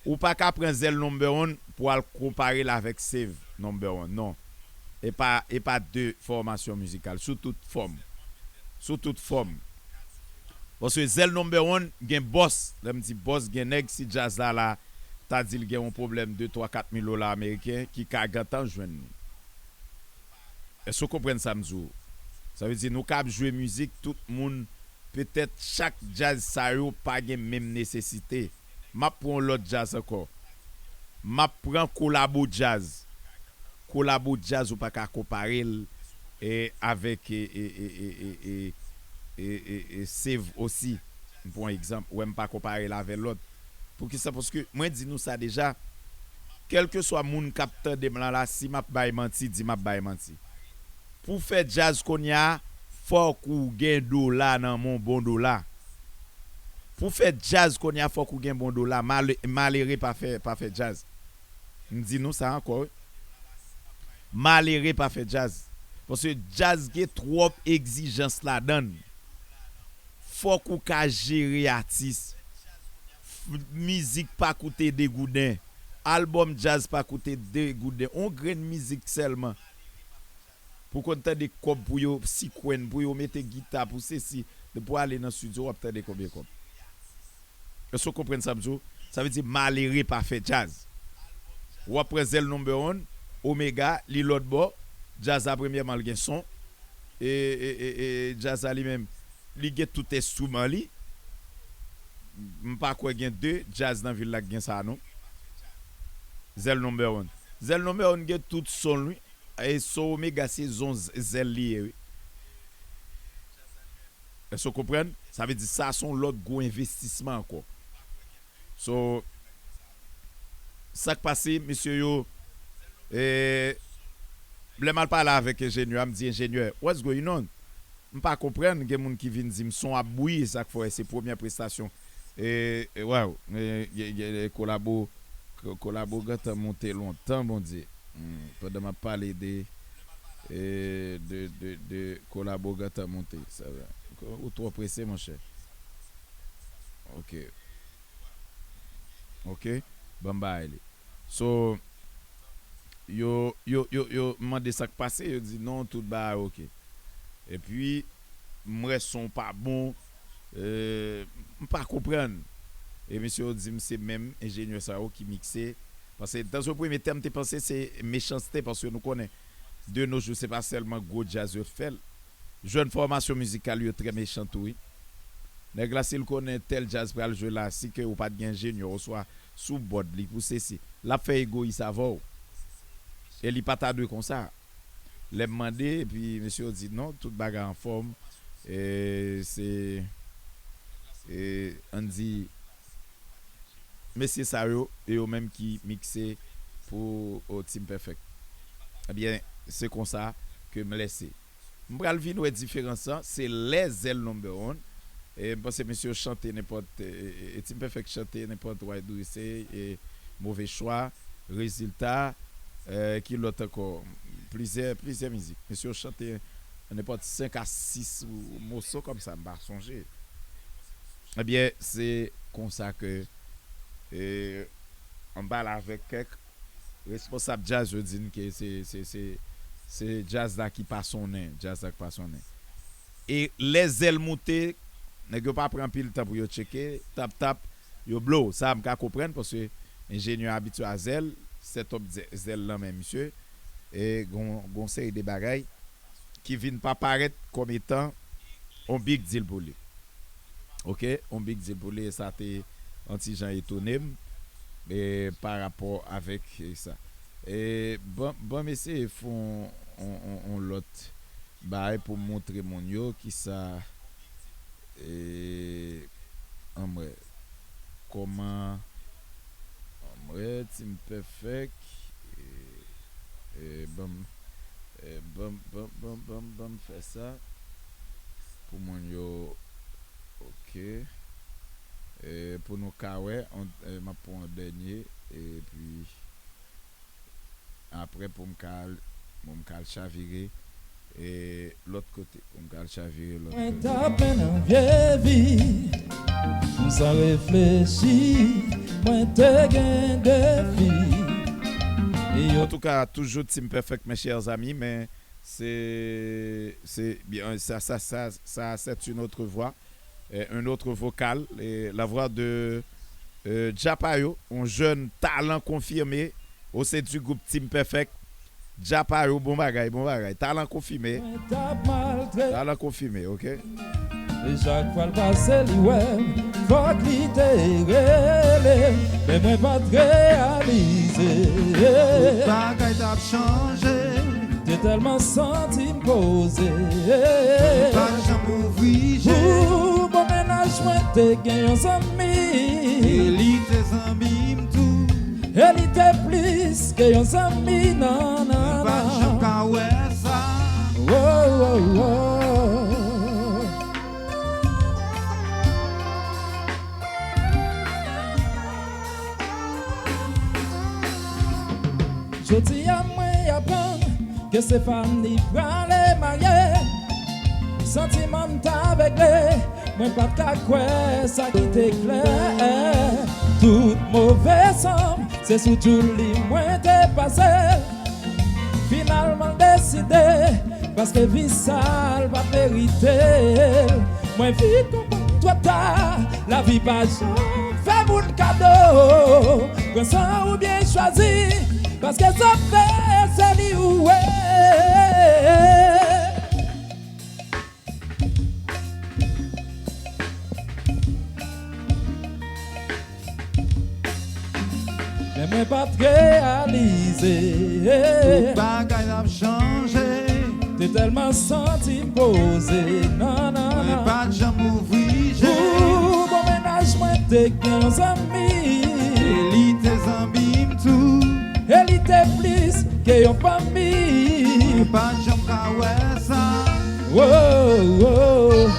Ou pa ka pran Zèl Number One pou al konpare l avèk Save Number One. Non. E pa, e pa de fòmasyon mizikal. Sou tout fòm. Sou tout fòm. Paske Zèl Number One gen bòs. Lè m di bòs, gen nèg si djaz la la, ta di l gen yon pwoblèm de twa, kat mil dola ameriken ki ka gentan jwenn nou. Èske w konprann sa m di w? Sa vle di nou ka ap jwe mizik, tout moun, petèt chak djaz sa yo pa gen menm nesesite. M ap pran yon lòt djaz ankò. M ap pran kolabo djaz. Kolabo djaz, ou pa ka konpare l, e, avèk, e, e, Save osi. M pran yon egzanp. Ou wè, m pa konpare l avè lòt. Poukisa? Paske mwen di nou sa deja, kèlkeswa moun k ap tande m lan la, si m ap bay manti, di m ap bay manti. Pou fè djaz kounye a, fòk ou gen dola nan men w, bon dola. Pou fè djaz kounye a, fòk ou gen bon dola. Male-, malere pa fè, pa fè djaz. M di nou sa ankò, wi. Malere pa fè djaz. Paske djaz gen twòp egzijans ladan l. Fòk ou ka jere atis. F- Mizik pa koute de gouden. Albòm djaz pa koute de gouden. On grenn mizik sèlman. Pou konn tande kòb pou yo sikwenn, pou yo mete gita, pou sesi, pou ale nan estidyo, w ap tande konbyen kòb? Èske w konprann sa m di w? Sa vle di malere pa fè djaz. W ap pran Zèl Number One, Omega, li lòt bò, djaz la premyèman l gen son, e, e, e, e djaz la li menm, li gen tout enstriman li. M pa kwè gen de djaz nan vil la k gen sa non. Zèl Number One. Zèl Number One gen tout son l wi. E son Omega se zon z- zèl li ye wi. Èske w konprann? Sa vle di sa se yon lòt gwo envestisman ankò. So, sa k pase, mesye yo, e, lè m al pale avèk enjenyè a, m di, "Enjenyè, what's going on?" M pa konprann, gen moun ki vin di m son ap bouyi, sa k fè w wè se premyè prestasyon. E, e, waw, e, e, e, kolabo, ko- kolabo gentan monte lontan, Bondye. Hmm, pandan m ap pale de, e, de, de, de kolabo gentan monte. Sa, ou twò prese, monchè. Ok. Ok. Ban m bay li. So, yo, yo, yo, yo mande sa k pase, yo di non, tout bagay ok. Epi, m wè son pa bon, e, m pa konprann. E mesye yo di m se menm enjenyè sa yo ki mikse. Paske dans un premier temps, m te panse se mechanste, paske nou konnen, de nos jours, se pa sèlman gwo djaz yo fè l. Jèn fòmasyon mizikal yo trè mechan tou, wi. Nèg la, si l konnen tèl djaz pral jwe la, si ke ou pa t gen enjenyè, oswa sou bòd li pou sesi, l ap fè egoyis avè w. E li pa ta dwe konsa. Lè m mande, epi mesye yo di non, tout bagay anfòm. E se, e, ann di, mesye sa yo, e yo menm ki mikse pou, o, Team Perfect. Ebyen, se konsa ke m lèse. M pral vin wè diferans lan, se lè Zèl Number One. E m panse mesye yo chante nenpòt, e, e, e Team Perfect chante nenpòt Why Do You Say, e Mauvais Choix, Résultat, e, ki lòt ankò? Plizyè, plizyè mizik. Mesye yo chante nenpòt senk a sis moso kòmsa, m pa sonje. Ebyen, se konsa ke, e, ann pale avèk kèk responsab djaz, yo di n ke se, se, se, se djaz la ki pa sonnen, djaz la ki pa sonnen. E lè Zèl moute, nèg yo pa pran anpil tan pou yo tcheke, tap tap, yo blow. Sa m ka konprann, paske enjenyè abitye a Zèl, set up Zè- Zèl nan men misye, e gon, gon seri de bagay ki vin pa parèt kòm etan on big deal pou li. Ok, on big deal pou li, e sa te on ti jan etone m, e, pa rapò avèk, e, sa. E, ban, ban m eseye fè on, on, on, on lòt bagay pou m montre moun yo kisa, e, anmwè, kòman, anmwè, Team Perfect, e, e, ban m, e, ban m, ban m, ban m, ban m, ban m fè sa pou moun yo, ok, e, pou nou ka wè, on, e, m ap pran yon dènye, epi apre pou m ka al, pou m ka al chavire, e, lòt kote, pou m ka al chavire lòt Mwen kote. T ap mennen vye vi, m san reflechi, mwen te gen defi. E yo Antouka, toujou Team Perfect, mes chers amis, men se, se, byen, sa, sa, sa, sa, c'est une autre voix, euh, un autre vocal, et la voix de, euh, Djapayo, un jeune talent confirmé au sein du groupe Team Perfect. Djapayo, bon bagay, bon bagay. Talan konfime. Mwen t ap maltrete. Talan konfime, ok? E chak fwa l pase, li wè m, fòk li te rele m, men mwen pa t reyalize. Tout bagay t ap chanje. Te tèlman santi m poze. Mwen pa t janm ouvri je. Pou bon mennaj mwen te gen yon zanmi. E li te zanmi m tou. E li te plis ke yon zanmi, nan, nan, nan. Mwen pa t janm ka wè sa. Oh, oh, oh. Jodi a mwen aprann Ke Stéphanie prale marye, santiman m t avegle, mwen pa t ka kwè sa ki te klè. Tout move san m, se sou Djoulie mwen te pase l. Finalman l deside, paske vi sa l pa t merite l. Mwen vin konprann twò ta, lavi pa janm fè moun kado. Pran san ou byen chwazi, paske sa fè se li ou ye. Men mwen pa t reyalize. Tout bagay ap chanje. Te tèlman santi m poze, nan, nan, mwen pa t janm ouvri je. Pou bon mennaj mwen te gen yon zanmi. E li te zanmi m tou. E li te plis ke yon fanmi. Mwen pa t janm ka wè sa. Oh, oh.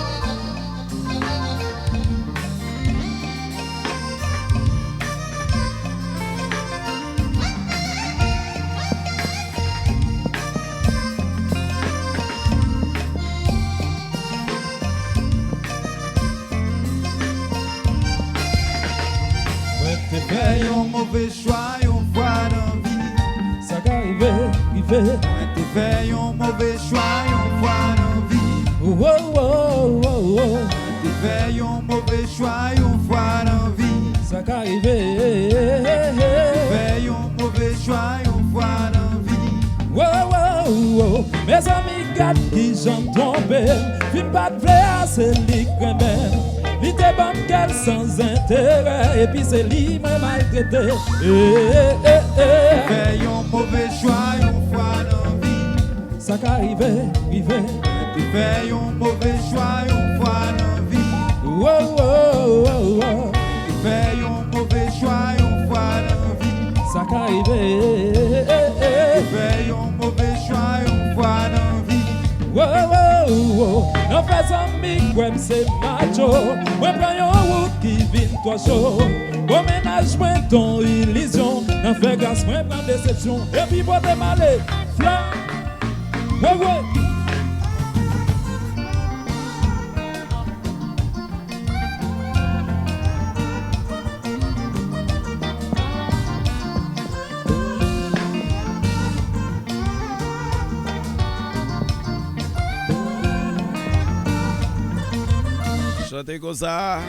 Mwen te fè yon move chwa yon fwa nan vi. Sa ka rive, rive. Mwen te fè yon move chwa yon fwa nan vi. Oh, oh, oh, oh, oh. Mwen te fè yon move chwa yon fwa nan vi. Sa ka rive. Mwen te fè yon move chwa yon fwa nan vi. Oh, oh, oh, oh. Mezanmi, gad kijan m twonpe m. Fi m pa t vle a, se li k renmen m. Li te ban m kè l san enterè, epi se li mwen maltrete. Eh, eh, eh, eh. Fè yon move chwa yon fwa nan vi. Sa ka rive, rive. Mwen te fè yon move chwa yon fwa nan vi. Oh, oh, oh, oh. Mwen te fè yon move chwa yon fwa nan vi. Sa ka rive. Mwen te fè yon move chwa yon fwa nan vi. Oh, oh, oh. Nan fè zanmi kwè m se macho. Mwen pran yon wout ki vin twò cho. Bon mennaj mwen t on ilizyon. Nan fè gras mwen pran desepsyon. Epi pote m ale. Fla. Wi, wi. Chante konsa.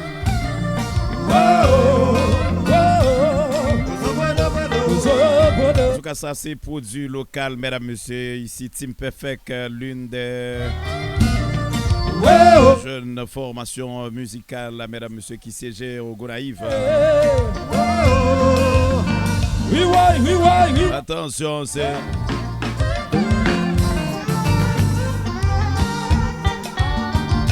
Antouka, sa se pwodui lokal, medam, mesye. Isi, Team Perfect, euh, l'une des jeunes formations musicales, medam, mesye, ki siyeje o Gonayiv. Atansyon, se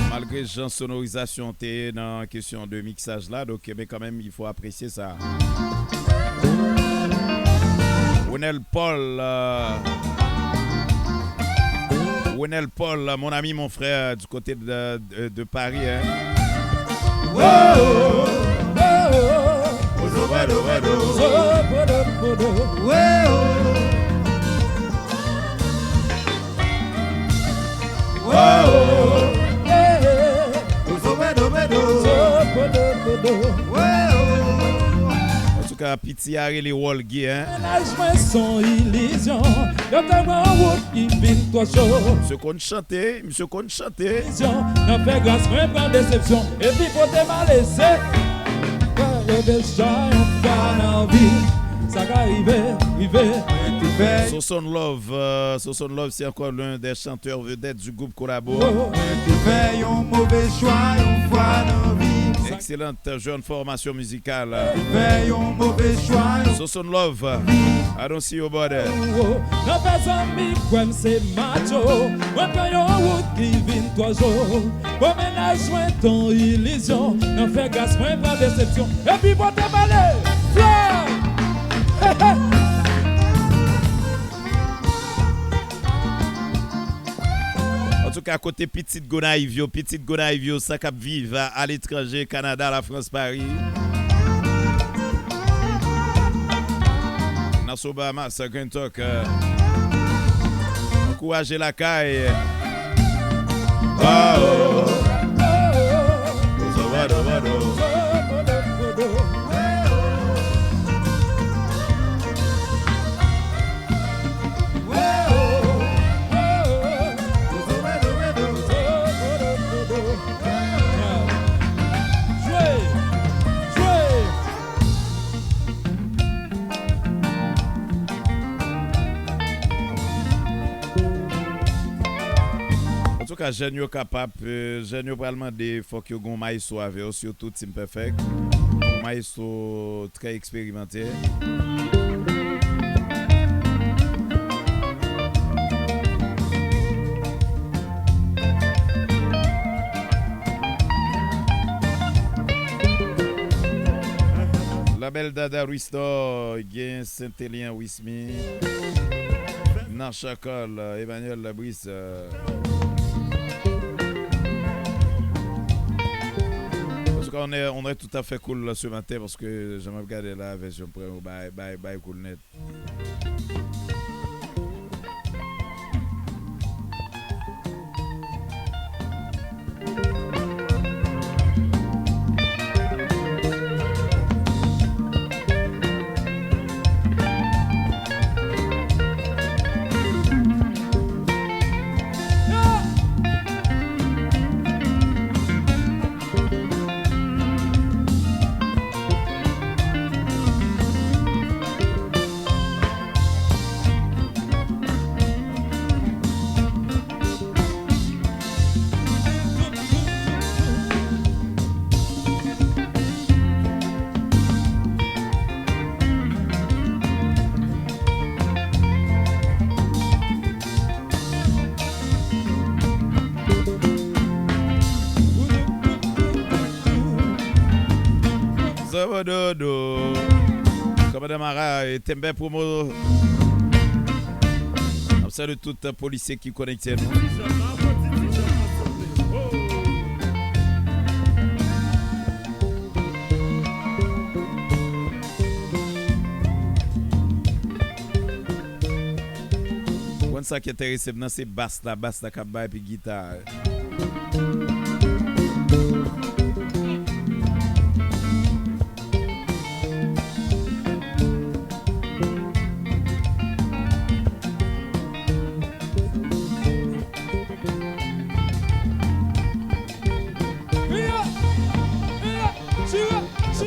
malgre jan sonorizasyon te ye nan kesyon de miksaj la, donk, men kanmenm, il faut apprécier ça. Ronel Paul, euh, Ronel Paul, mon ami, mon frère, du côté de, de, de Paris, hein. Antouka, piti a rele Wolgy, hein. Mennaj mwen s on ilizyon. Yo te pran wout ki vin twò cho. Misye konn chante, misye konn chante. Ilizyon, nan fè gras mwen pran desepsyon. Epi pote m ale se. Yo deja yon fwa nan vi. Sa ka rive, rive. Soson Love, euh, Soson Love, c'est encore l'un des chanteurs vedettes du groupe Kolabo. Mwen te fè yon move chwa yon fwa nan vi m. Excellente jeune formation musicale. Mwen te fè yon move chwa yon Soson Love. I don't see your body. Nan fè zanmi kwè m se macho. Mwen pran yon wout ki vin twò cho. Bon mennaj mwen t on ilizyon. Nan fè gras mwen pran desepsyon. Epi pote m ale. Fla! Antouka, kote pitit Gonayiv yo, pitit Gonayiv yo, sa k ap viv a, aletranje, Kanada, Lafrans, Pari, Nassau, Bahamas, Grand Talk, euh, Kouraje lakay. Wao. Antouka, jèn yo kapab, euh, jèn yo pral mande, fòk yo gen yon mayestwo avè yo, sitou Team Perfect. Yon mayestwo trè eksperimante. La Belle Dada Restore, gen Saint-Élian Wismy, Nasha Carl, Emmanuel Labrise. En tout cas, on est, on est tout à fait cool là ce matin parce que jan m ap gade la, vèsyon pran yo bay, bay, bay cool nèt. Zobododo. Kòmandan Mara, e, Tembe Promo. N ap salye tout polisye ki konekte nou. Ou konn sa k enterese m nan, se bas la, bas la k ap bay epi gita.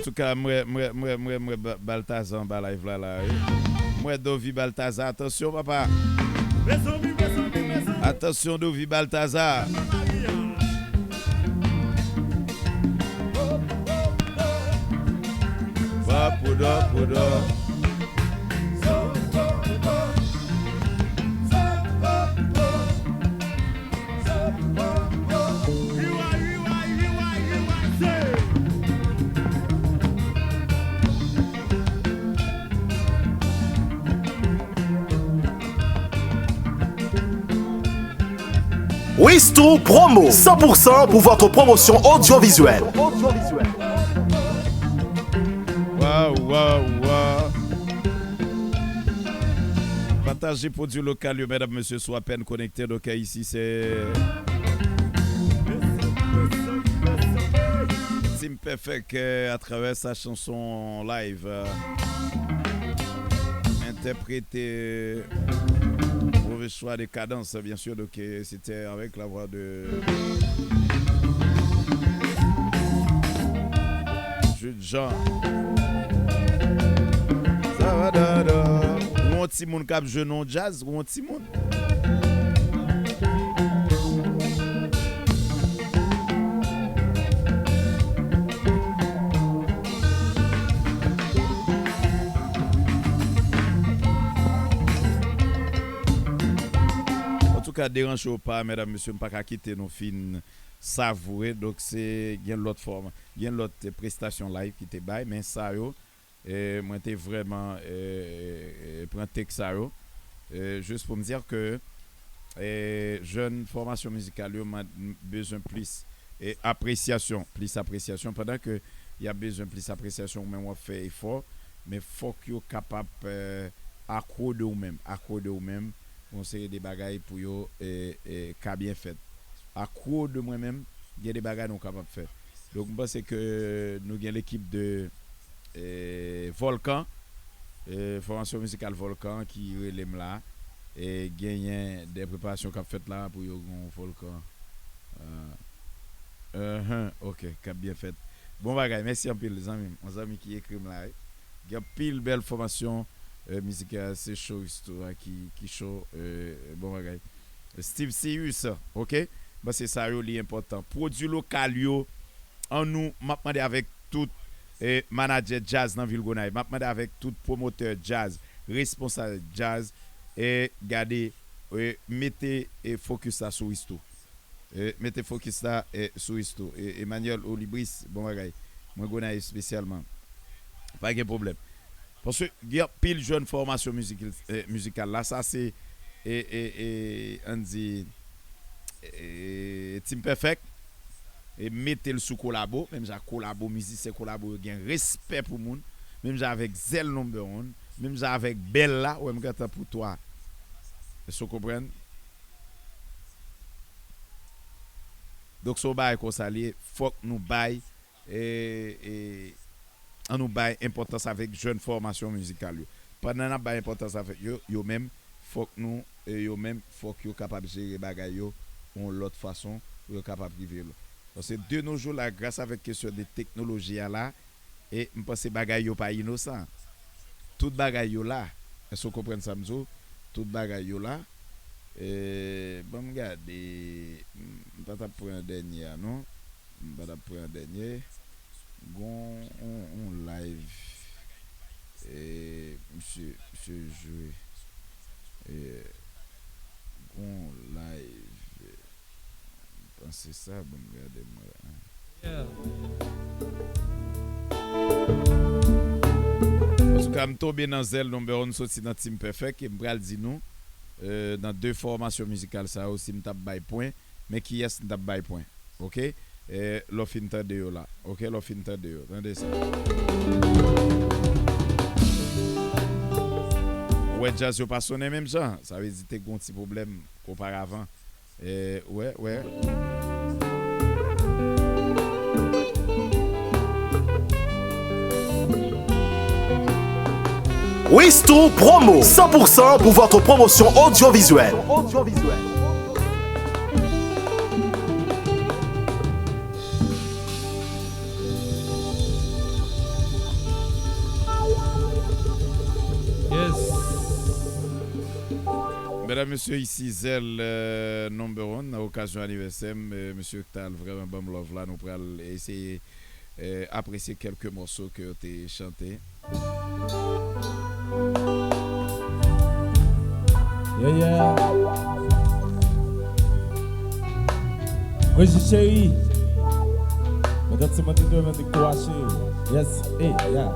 Antouka, m wè, m wè, m wè, m wè, m wè Ba-, Baltazar anba live la, la, wi. M wè Dovi Baltazar, atansyon, papa. Atansyon, Dovi Baltazar. Ba poudò, poudò. Wisto Promo, cent pour cent pour votre promotion audiovisuelle. Waw, waw, waw. Pataje pwodui lokal yo, medam, mesye, si w apèn konekte. Donk, isi, se Team Perfect, euh, atravè sa chanson live, euh, entèprete Mauvais Choix de Cadence, bien sûr. Donk, euh, se te avèk la vwa de Jude Jean. Sa va, dada. Ou yon timoun k ap jwe nan yon djaz, ou yon timoun. Antouka, deranje w pa, medam, mesye, m pa ka kite nou fin savoure. Donk, se, gen lòt fòm, gen lòt prestasyon live ki te bay, men sa yo, e, mwen te vrèman, e, e, pran tèks sa yo, e, jis pou m di ke, e, jèn fòmasyon mizikal yo, mwen bezwen plis, e, apresyasyon, plis apresyasyon, pandan ke y ap bezwen plis apresyasyon, ou menm w ap fè efò, men fòk yo kapab, e, akode w menm, akode w menm, yon seri de bagay pou yo e, e, ka byen fèt. A kwo de mwen menm, gen de bagay nou kapab fè. Donk, m panse ke nou gen lekip de e, Volkan, e, fòmasyon mizikal Volkan ki rele m la. E genyen de preparasyon k ap fèt la pou yo gen yon Volkan. Enhen, ok, k ap byen fèt. Bon bagay, mèsi anpil, zanmi m. Yon zanmi ki ekri m la, wi. Gen anpil bèl fòmasyon e, mizikal, se cho Risto a ki, ki cho, e, bon bagay. Steve Cius, ok? Bon, se sa yo, li enpòtan. Pwodui lokal yo, an nou, m ap mande avèk tout e, manadjè djaz nan vil Gonayiv, m ap mande avèk tout pwomotè djaz, responsab djaz, e, gade, e, mete e, fokis la sou Risto. E, mete fokis la e, sou Risto. E, Emmanuel Olibris, bon bagay. Mwen Gonayiv espesyalman. Pa gen pwoblèm. Paske gen anpil jèn fòmasyon mizik, e, mizikal la. Sa se e, e, e, ann di e, Team Perfect. E mete l sou Kolabo. Menm jan Kolabo, mizisyen Kolabo yo gen respè pou moun. Menm jan avèk Zèl Number One. Menm jan avèk Bèl la. Ou wè m gentan pou twa. Èske w konprann? Donk, se yon bagay konsa li ye, fòk nou bay, e, e, an nou bay enpòtans avèk jèn fòmasyon mizikal yo. Pandan n ap bay enpòtans avèk yo, yo menm, fòk nou, e, yo menm, fòk yo kapab jere bagay yo yon lòt fason pou yo kapab rive lwen. Paske de nos jours la, gras avèk kesyon de teknoloji a la, e m panse bagay yo pa inosan. Tout bagay yo la. Èske w konprann sa m di w? Tout bagay yo la. E, ban m gade. M pa t ap pran dènye a, non. M pa t ap pran dènye. Gon on, on live. E, misye, misye jwe. E, gon live. Panse sa, ban m gade m wè. Antouka, m tonbe nan Zèl Number One, soti nan Team Perfect, e m pral di nou, e, nan de fòmasyon mizikal sa yo, si m t ap bay pwen, men kiyès m t ap bay pwen. Ok? E, lè w fin tande yo la. Ok? Lè w fin tande yo. Tande sa. Ou wè djaz yo pa sonnen menm jan. Sa vle di te gon ti pwoblèm oparavan. E, wè, wè. Wisto Promo, cent pour cent pour votre promotion audiovisuelle. Yes. Medam, mesye, isi Zèl, euh, number one, nan okazyon anivèsè m, euh, mesye k t al vrèman ban m love la, nou pral eseye, euh, apresye kèlke mòso ke yo te chante. Yeah, yeah. Regi cheri. Mwen tann se mwen te dwe mwen te kou a cheri. Yes, hey, yeah.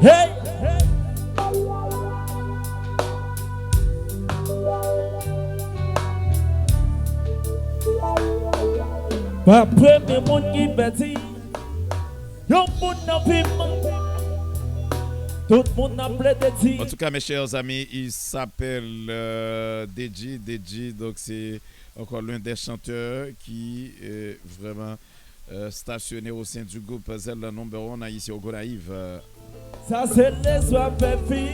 Hey! Pa premye moun ki pèdi yon moun nan vi m. Tout moun ap plede di. En tout cas, mes chers amis, il s'appelle, euh, Dedji. Dedji, donc c'est encore l'un des chanteurs qui, euh, vraiment, euh, stationné au sein du groupe Zèl Number One ici au Gonayiv. Sa se lespwa pèfi.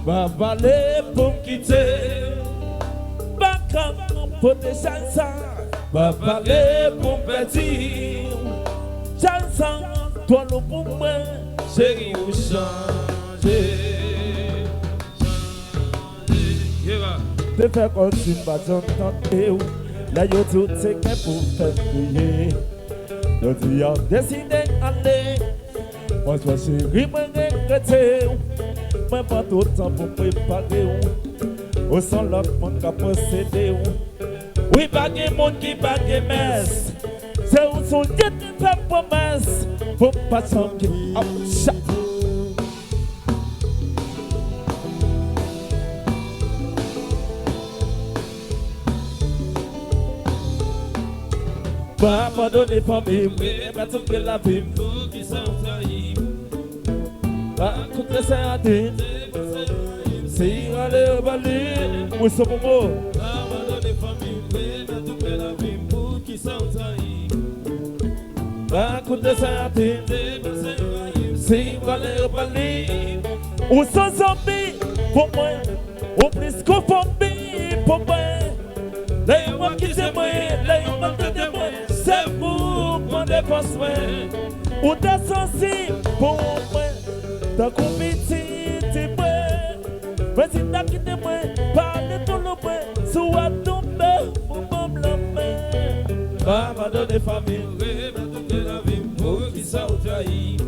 Pa pale pou m kite. Pa ka pote chay sa. Pa pale pou m pèdi. Chay sa twò lou pou mwen. Cheri, ou chanje. Te fè kòmsi m pa janm tande w. Lè yo di w te gen pou fè m kriye. Jodi a w deside ale. Franchman, cheri, mwen regrete w. Mwen pran tout tan pou m prepare w. Ou se yon lòt moun k ap posede w. Wi, pa gen moun ki pa gen mès. Se ou sou lye ki fè m pwomès. Pou m pa janm gen ap chak. Pa abandone fanmi m, wi, mèt souke lavi m. Poukisa w trayi m? Pa koute sa yo di m. Si w ale, yo ba li. Wilson Momo. Abandone fanmi m, remèt ou kle lavi m, poukisa w trayi m? Pa koute sa y ap di m, depase yo rayi m. Si w ale, yo ba li. Ou se zanmi pou mwen, ou plis ke fanmi pou mwen. Lè yo akize mwen, lè yo maltrete mwen, se ou k pran defans mwen. Ou te sansib pou mwen, tankou pitit mwen. Prezidan kite mwen, pale tou lou mwen, si w ap tonbe, ou ban m lanmen. Pa abandone fanmi m, remèt ou kle lavi m, poukisa w trayi m?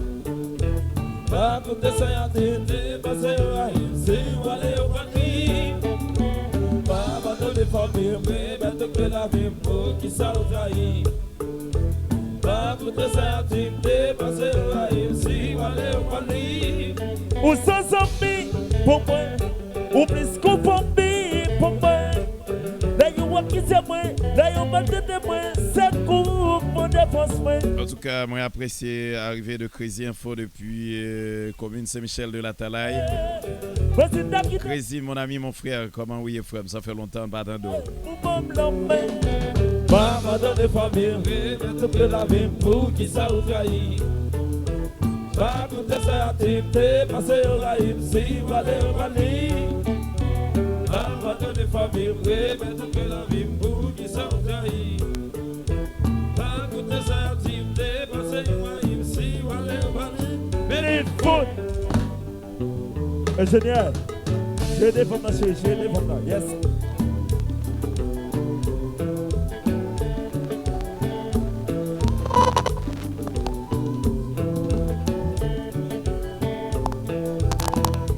Pa koute sa y ap di m, depase yo rayi m, si w ale yo pran li. Pa abandone fanmi m, remèt ou kle lavi m, poukisa w trayi m? Pa koute sa y ap di m, depase yo rayi m, si w ale yo pran li. Ou se zanmi pou mwen, ou plis ke fanmi pou mwen. Lè yo akize mwen, lè yo maltrete mwen, se ou k pran defans mwen. Antouka, mwen apresye arive de Crazy Info depi, euh, komin Sen Michèl de Latalay. Prezidan kite Crazy, mon ami, mon frère, comment vous allez, frère? Ça fait longtemps, pas entendu. Ou ban m lanmen. Pa abandone fanmi m, remèt ou kle lavi m, poukisa w trayi m? Pa koute sa y ap di m, depase yo rayi m, si w ale yo pran li. Pa abandone fanmi m, remèt ou kle lavi m, poukisa w trayi m? Pa koute sa y ap di m, depase yo rayi m, si w ale yo pran li. Vini fout. Enjenyè, jwe devan m nan, cheri, jwe devan m nan. Yes.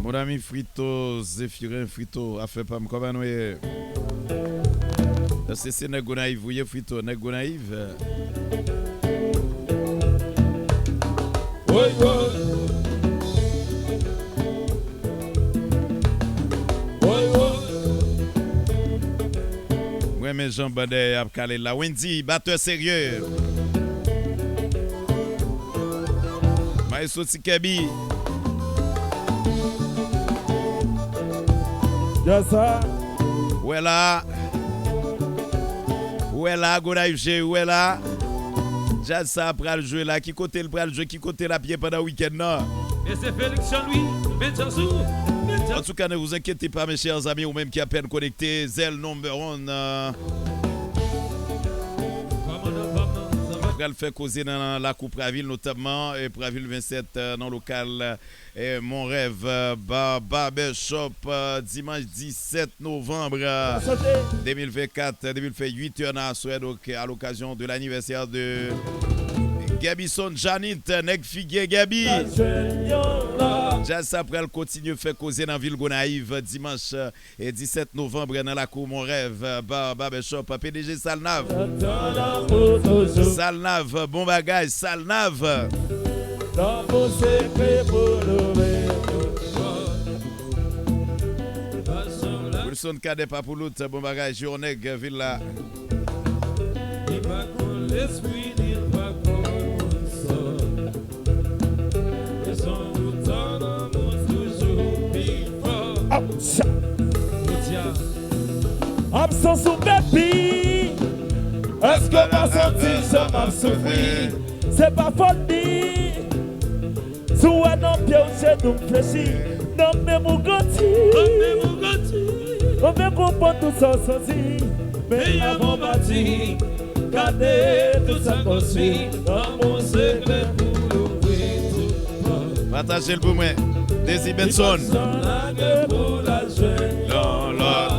Mon ami Frito, Zéphirin Frito, afè pa m, kòman nou ye? Èske se nèg Gonayiv ou ye, Frito? Nèg Gonayiv? Woy, woy. Woy, woy. Mwen renmen jan banda ap kale la. Wendy, batè serye. Maestro Ti Kèbi. Yes, sir. Ou wè la. Ou wè la, Gonayiv cheri, ou wè la. Djaz sa pral jwe la. Ki kote l pral jwe? Ki kote l ap ye pandan wikenn nan? Et c'est Félix Jean-Louis, Benjazou, Benjazou. En tout cas, ne vous inquiétez pas, mes chers amis, ou menm ki apèn konekte, Zèl number one, euh, pral fè koze nan lakou Pravil, notamman, euh, Pravil vennsèt, euh, nan lokal, euh, Mon Rêve, euh, ba-, Barbershop, euh, dimanch disèt novanm, euh, de mil vennkat, de mil fè uit è nan aswè, donk, à l'occasion de l'anniversaire de Gabison Janit, nèg figye Gaby. Djaz sa pral kontinye fè koze nan vil Gonayiv, dimanch, e disèt novanm nan lakou Mon Rêve, ba-, Barbershop, P D G Salnav. Salnav, bon bagay, Salnav. Wilson Cadet Papoulout, bon bagay, Jewonèg, vil la. Li pa konn lespri, li pa konn sò. Rezon pou tann lanmou toujou pi fò. Absans ou baby. Èske w pa santi jan m ap soufri? Se pa fòt li. Si w wè nan pye w, jenou m flechi, nan men m ou grandi. Nan men m ou grandi. Mwen byen konprann tout sa w santi. Men avan w pati, gade tout sa n konstwi. Lanmou se kle pou louvri tout pòt. Pataje l pou mwen. Dezi Benson. Li pa t janm lage pou l al jwenn yon lòt.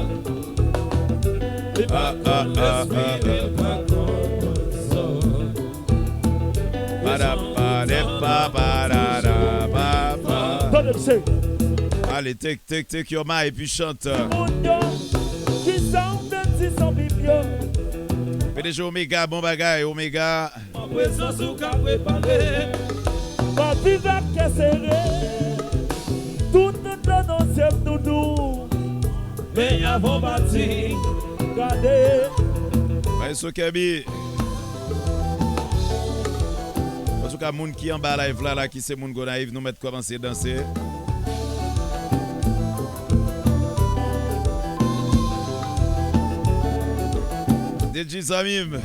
Li pa konn lespri, li pa konn sò. Tande, mesye. Ale, take, take, take your mic epi chante. Moun yo, kisa w vle di zanmi m yo? P D G Omega, bon bagay, Omega. An prezans ou ka prepare. M ap viv ak kè sere. Tout nan nan zye m doudou. Men avan w pati, gade. Maestro Kèbi. Antouka, moun ki anba live la, la, ki se moun Gonayiv, nou mèt kòmanse danse. D J zanmi m,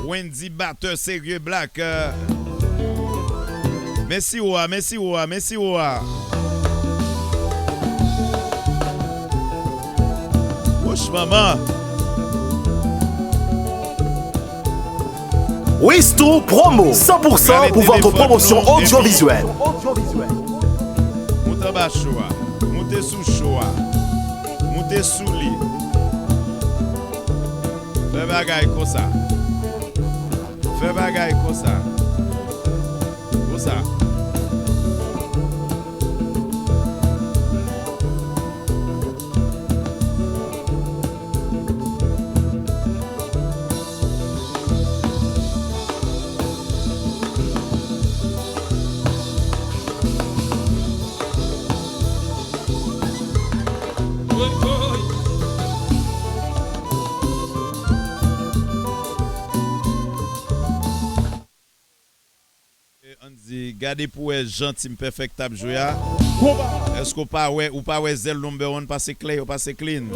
Wendy Batteur, Serye Black. Men siwo a, men siwo a, men siwo a. Wouch manman. Wistou Promo, cent pour cent pour votre promotion audiovisuelle. Moute anba cho a. Moute sou cho a. Moute sou li. Fè bagay konsa. Fè bagay konsa. Konsa. Andy, gade pou wè jan Team Perfect ap jwe a. Èske w pa wè, ou pa wè Zèl Number One pase klè, yo pase clean.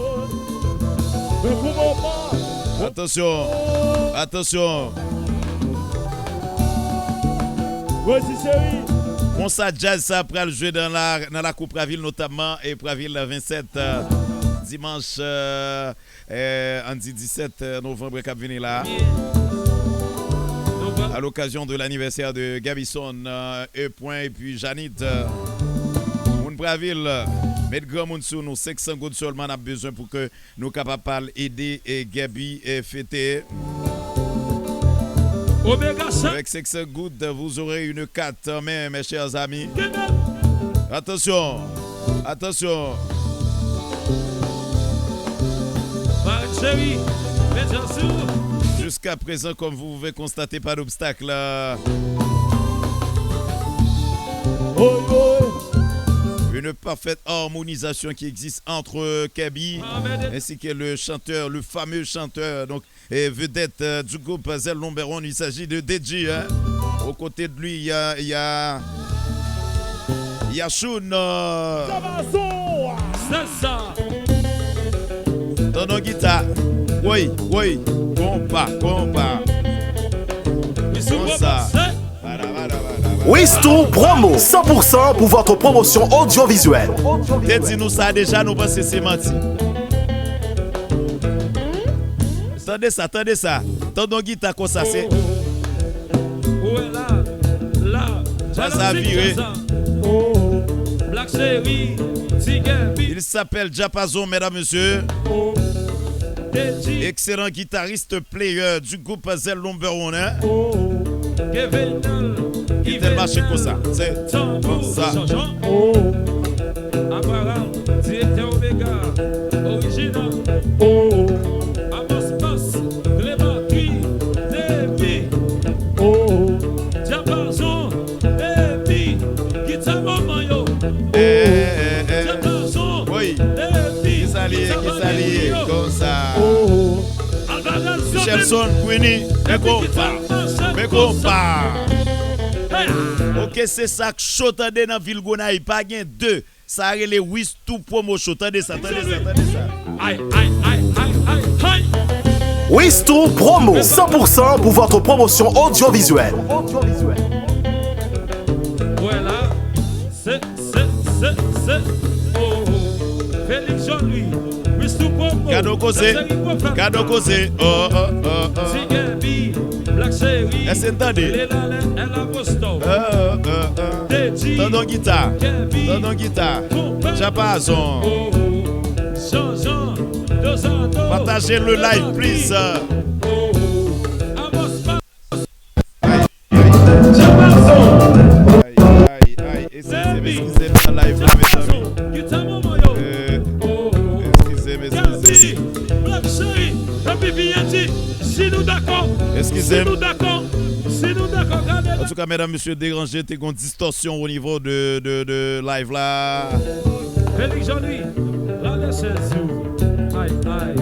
Atansyon, atansyon. Konsa djaz sa pral jwe nan la, nan lakou Pravil, notamman e Pravil vennsèt, dimanch, Andy, disèt novanm k ap vini la. À l'occasion de l'anniversaire de Gabison, euh, E pwen epi Janit, euh, moun Pravil, met granmoun sou nou, senk san goud sèlman n ap bezwen pou ke nou kapab al ede eh, Gaby eh, fete. Avec cinq cents gouttes, vous aurez une carte en main, mes chers amis. Attention, attention. Jusqu'à présent, comme vous pouvez constater, pas d'obstacle. Une parfaite harmonisation qui existe entre Kaby ainsi que le chanteur, le fameux chanteur, donc et vedette euh, du groupe Zèl Number One, il s'agit de D J. Hein. Aux côtés de lui, il y a, il y a, il y a Shun. Euh... C'est ça. Tandon gita. Oui, oui. Compa, compa. Comme ça. Wistou Promo, cent pour cent pour votre promotion audiovisuelle. Te di nou sa deja, nou panse se manti. Tande sa, tande sa. Tande yon gita konsa, se. Ou wè la, la, Sa sa vire. Black Cherry, Ti Gaby, Il s'appelle Diapason, mesdames, messieurs. Excellent guitariste player du groupe Zèl Number One, hein? Kevenal, Li tèl mache konsa. Se konsa. Aparam, direktè Omega, orijinal. Amos Mas, Clémentry, Demi. Diapason, Demi. Gita manman yo. Eh, eh, eh. Diapason, Oui. Demi. Kisa li ye, kisa li ye? Konsa. Alvarez. Michelson, Queenie, men konpa. Men konpa. Hey! Ok, se sa k cho tande nan vil Gonayiv. Pa gen de. Sa rele Wistou Promo Show. Tande sa, tande sa, tande sa. Ay, ay, ay, ay, ay, ay. Wistou Promo, cent pour cent pour votre promotion audiovisuelle. Wè la, se, se, se, se, oh, oh. Félix Jean-Louis, Wistou Promo. Gade yon koze, gade yon koze. Oh, oh, oh, oh. Ti Gaby, Black Cherry. Èske n tande? Lelale, El Apostol. Oh, oh, oh. Deji. Tande yon gita. Gaby. Tande yon gita. Konpa. Diapason. Oh, oh. Jean-Jean, Dozado. Pataje le live, please. Oh, oh. Amos Mas. Ay, ay, ay. Eskize m, eskize m nan live la, mezanmi. Gita manman yo. Euh, Oh, oh. Eskize m, eskize m. Black Cherry, epi byen di, si nou dakò, Eskize si m. nou dakò, si nou dakò, gade la. Antouka, medam, mesye, deranje, te gen yon distòsyon o nivo de, de, de live la. Félix Jean-Louis, lale chèz yo. Ay, ay.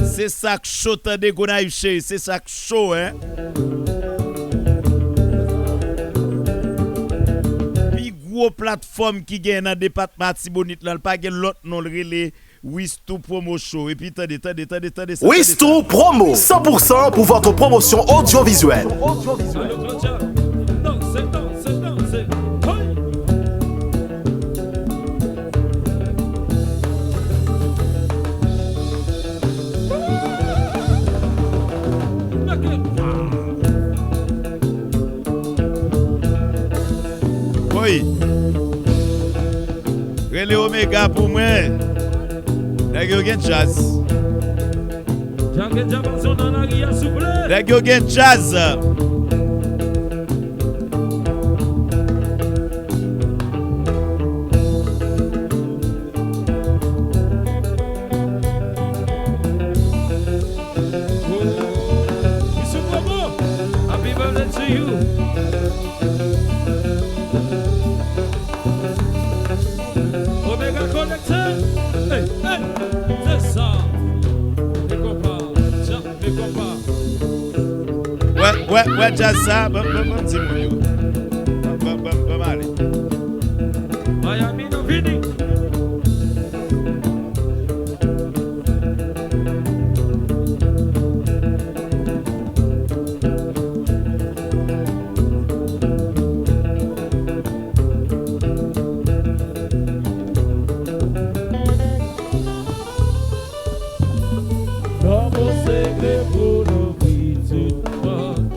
Se sa k cho tande Gonayiv cheri, se sa k cho, hein. Pi gwo platfòm ki gen nan depatman Atibonit lan, l pa gen lòt non, l rele Wistou Promo Show. Epi tande, tande, tande, tande sa, tande sa. Wistou Promo, cent pour cent pour votre promotion audiovisuelle. Allo Claudia, danse, danse, danse. Hey! Woy! Rele Omega pou mwen. Nèg yo gen djaz. Nèg yo gen djaz. Mister Bobo, happy birthday to you. Omega konekte. Hey, hey, se sa. Li konpa, djaz, li konpa. Wè, wè, wè djaz sa, ban, ban, ban timoun yo. Ban, ban, ban, ban m ale. Miami nou vini.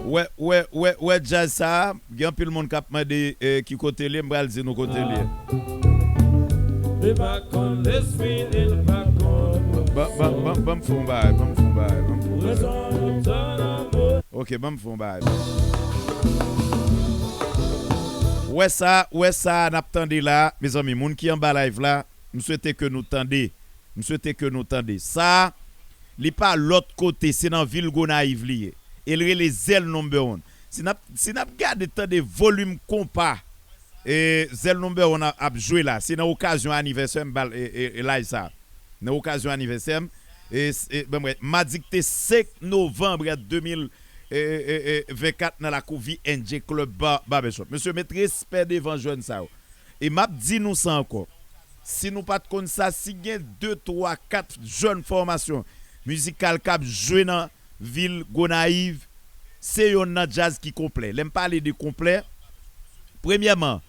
Wè, wè, wè, wè djaz sa a, gen anpil moun k ap mande, eh, ki kote l ye, m pral di nou kote l ye. Ban, ban, ban, ban m fè yon bagay, ban m fè yon bagay, ban m fè yon bagay. Ok, ban m fè yon bagay. Wè sa, wè sa n ap tande la, mezanmi, moun ki anba live la, m swete ke nou tande. M swete ke nou tande. Sa, li pa lòt kote, se nan vil Gonayiv li ye. E l rele Zèl Number One. Si n ap, si n ap gade, tande volim konpa, e, Zèl Number One ap, ap jwe la. Se nan okazyon anivèsè m ba l, e, e, e, live sa. Nan okazyon anivèsè m. E, e, ban m wè, madi ki te senk novanm de mil, e, e, e, e, vennkat nan lakou V N J Club Bar-, Barbershop. Mesye, met respè devan jèn sa yo. E m ap di nou sa ankò. Si nou pa t konn sa, si gen de, twa, kat jèn fòmasyon mizikal k ap jwe nan vil Gonayiv, se yonn nan djaz ki konplè. Lè m pale de konplè, premyèman,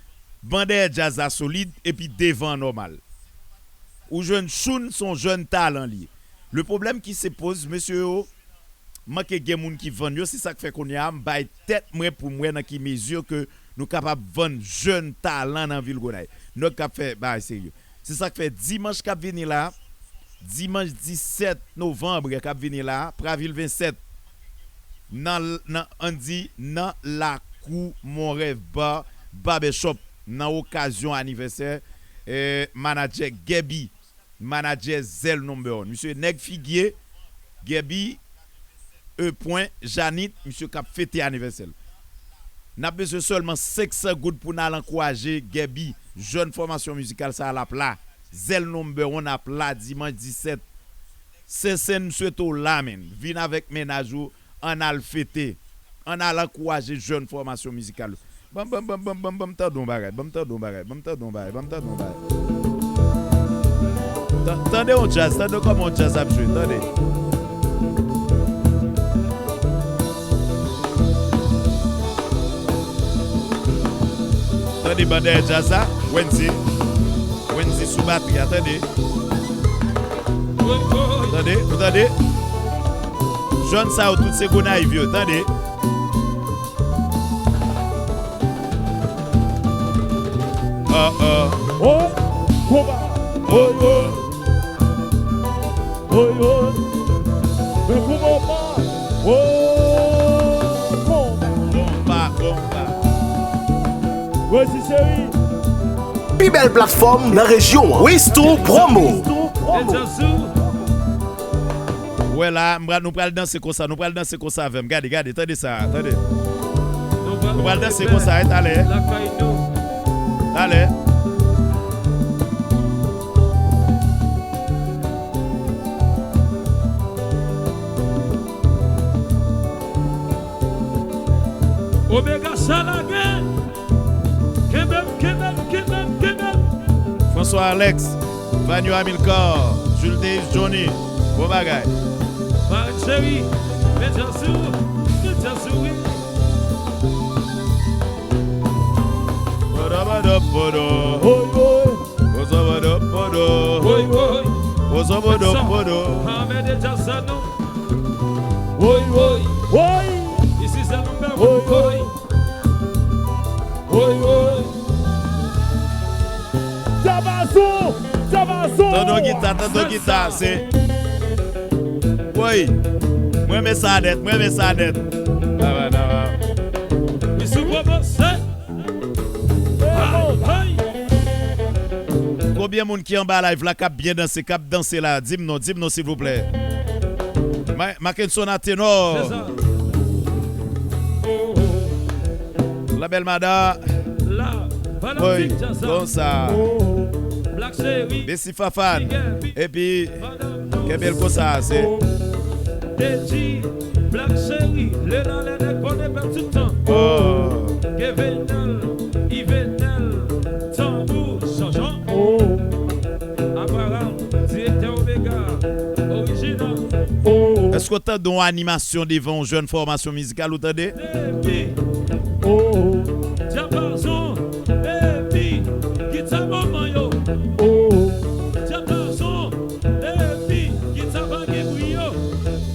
ban dèyè djaz la solid, epi devan an nòmal. Ou jwenn Choun, se yon jèn talan li ye. Le pwoblèm ki se poz, mesye yo, manke gen moun ki vann yo, se sa k fè kounye a, m bay tèt mwen pou m wè nan ki mezi ke nou kapab vann jèn talan nan vil Gonayiv. Nèg k ap fè bagay serye. Se sa k fè dimanch k ap vini la, dimanch disèt novanm k ap vini la, Pravil vennsèt, nan, nan, ann di, nan lakou Mon Rêve Bar Barbershop, nan okazyon anivèsè, eh, manadjè Gèbi. Manadjè Zèl Number One. Misye nèg figi, Gèbi, E pwen, Janit, misye k ap fete anivèsè l. N ap bezwen sèlman senk san goud pou n al ankouraje Gèbi, jèn fòmasyon mizikal sa a l ap la. Zèl Number One ap la dimanch disèt. Sensen, m swete w la, menn. Vin avèk mennaj ou, ann al fete. Ann al ankouraje jèn fòmasyon mizikal yo. Ban, ban, ban, ban, ban, ban m tande yon bagay, ban m tande yon bagay, ban m tande yon bagay, ban m tande yon bagay. Tan-, tande yon djaz, tande kòman yon djaz ap jwe, tande. Tande ban dèyè djaz la, Wendy. Wendy sou batri a, tande. Tande, ou tande? Jèn sa yo tout se Gonayiv yo, tande. Ah, ah. Oh, konba. Oh, oh. Oh, oh. Men konba pa. Oh, konba. Konba, konba. Resi seri. Pi bèl platfòm nan rejyon an. Wistou Promo. Wè la, m pral, nou pral danse konsa, nou pral danse konsa avè m. Gade, gade, tande sa, tande. Nou pral danse konsa, e, talè. Talè. Omega sa lage. Kenbe m, kenbe m, kenbe m, kenbe m. François Alex, Vanyo Amilcar, Jules Davis Johnny, bon bagay. Marèn cheri, medya sou, medya sou, wi. Bada, bada, bada. Woy, woy. Bozo, bada, bada. Woy, woy. Bozo, bada, bada. Ahmed e Jazz sa non. Woy, woy. Woy. Isi se nou fè woy, woy. Woy, woy. Diapason, diapason. Tande yon gita, tande yon gita, se. Woy. Mwen renmen sa nèt, mwen renmen sa nèt. Aba, aba. Misou pwopo se. Hey, hey. Konbyen moun ki anba live la k ap byen danse, k ap danse la? Di m non, di m non, silvouplè. Ma-, Mackenson a Tenor. Se sa. Oh, oh. La bèl mada. La, fanatik Jazz sa. Woy, konsa. Oh, oh. Black Cheri. Besi Fafan. Big Happy. Epi, kenbe l konsa, se. Deji, Black Cheri, Lela, lè nèg konnen pèp tout tan. Oh. Gevenel, Ivenel, Tanbou, Janjan. Oh. Abraham, direktè Omega, orijinal. Oh. Èske w tande yon animasyon devan yon jèn fòmasyon mizikal, ou tande? Epi, oh, dyapazon, epi, gita manman yo. Oh. Dyapazon, epi, gita pa gen bri yo.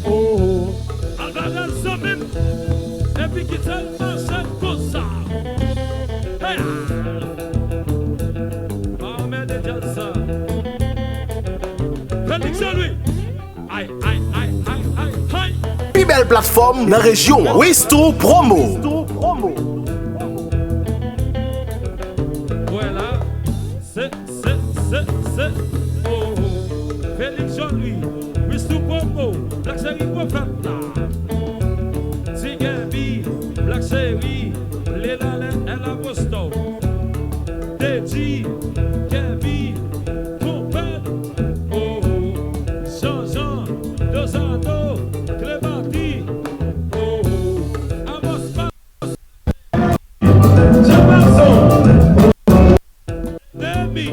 Oh. Alvarez zanmi m, epi gita l mache konsa. Hey! Pa anmède djaz sa. Felix Jean Louis. Ay, ay, ay, ay, ay, ay. Pi bèl platfòm nan rejyon an. Wisto Promo. Wè la, se, se, se, se, oh, oh. Felix Jean Louis, Wisto Promo, Black Cheri Pwofèt la. Ti Gaby, Black Cheri, Lela, El Apostol. Deji, Gaby, Konpèt, oh, oh. Janjan, Dozado, Klebati, oh, oh. Amos Pa-, Djabazon, Demi,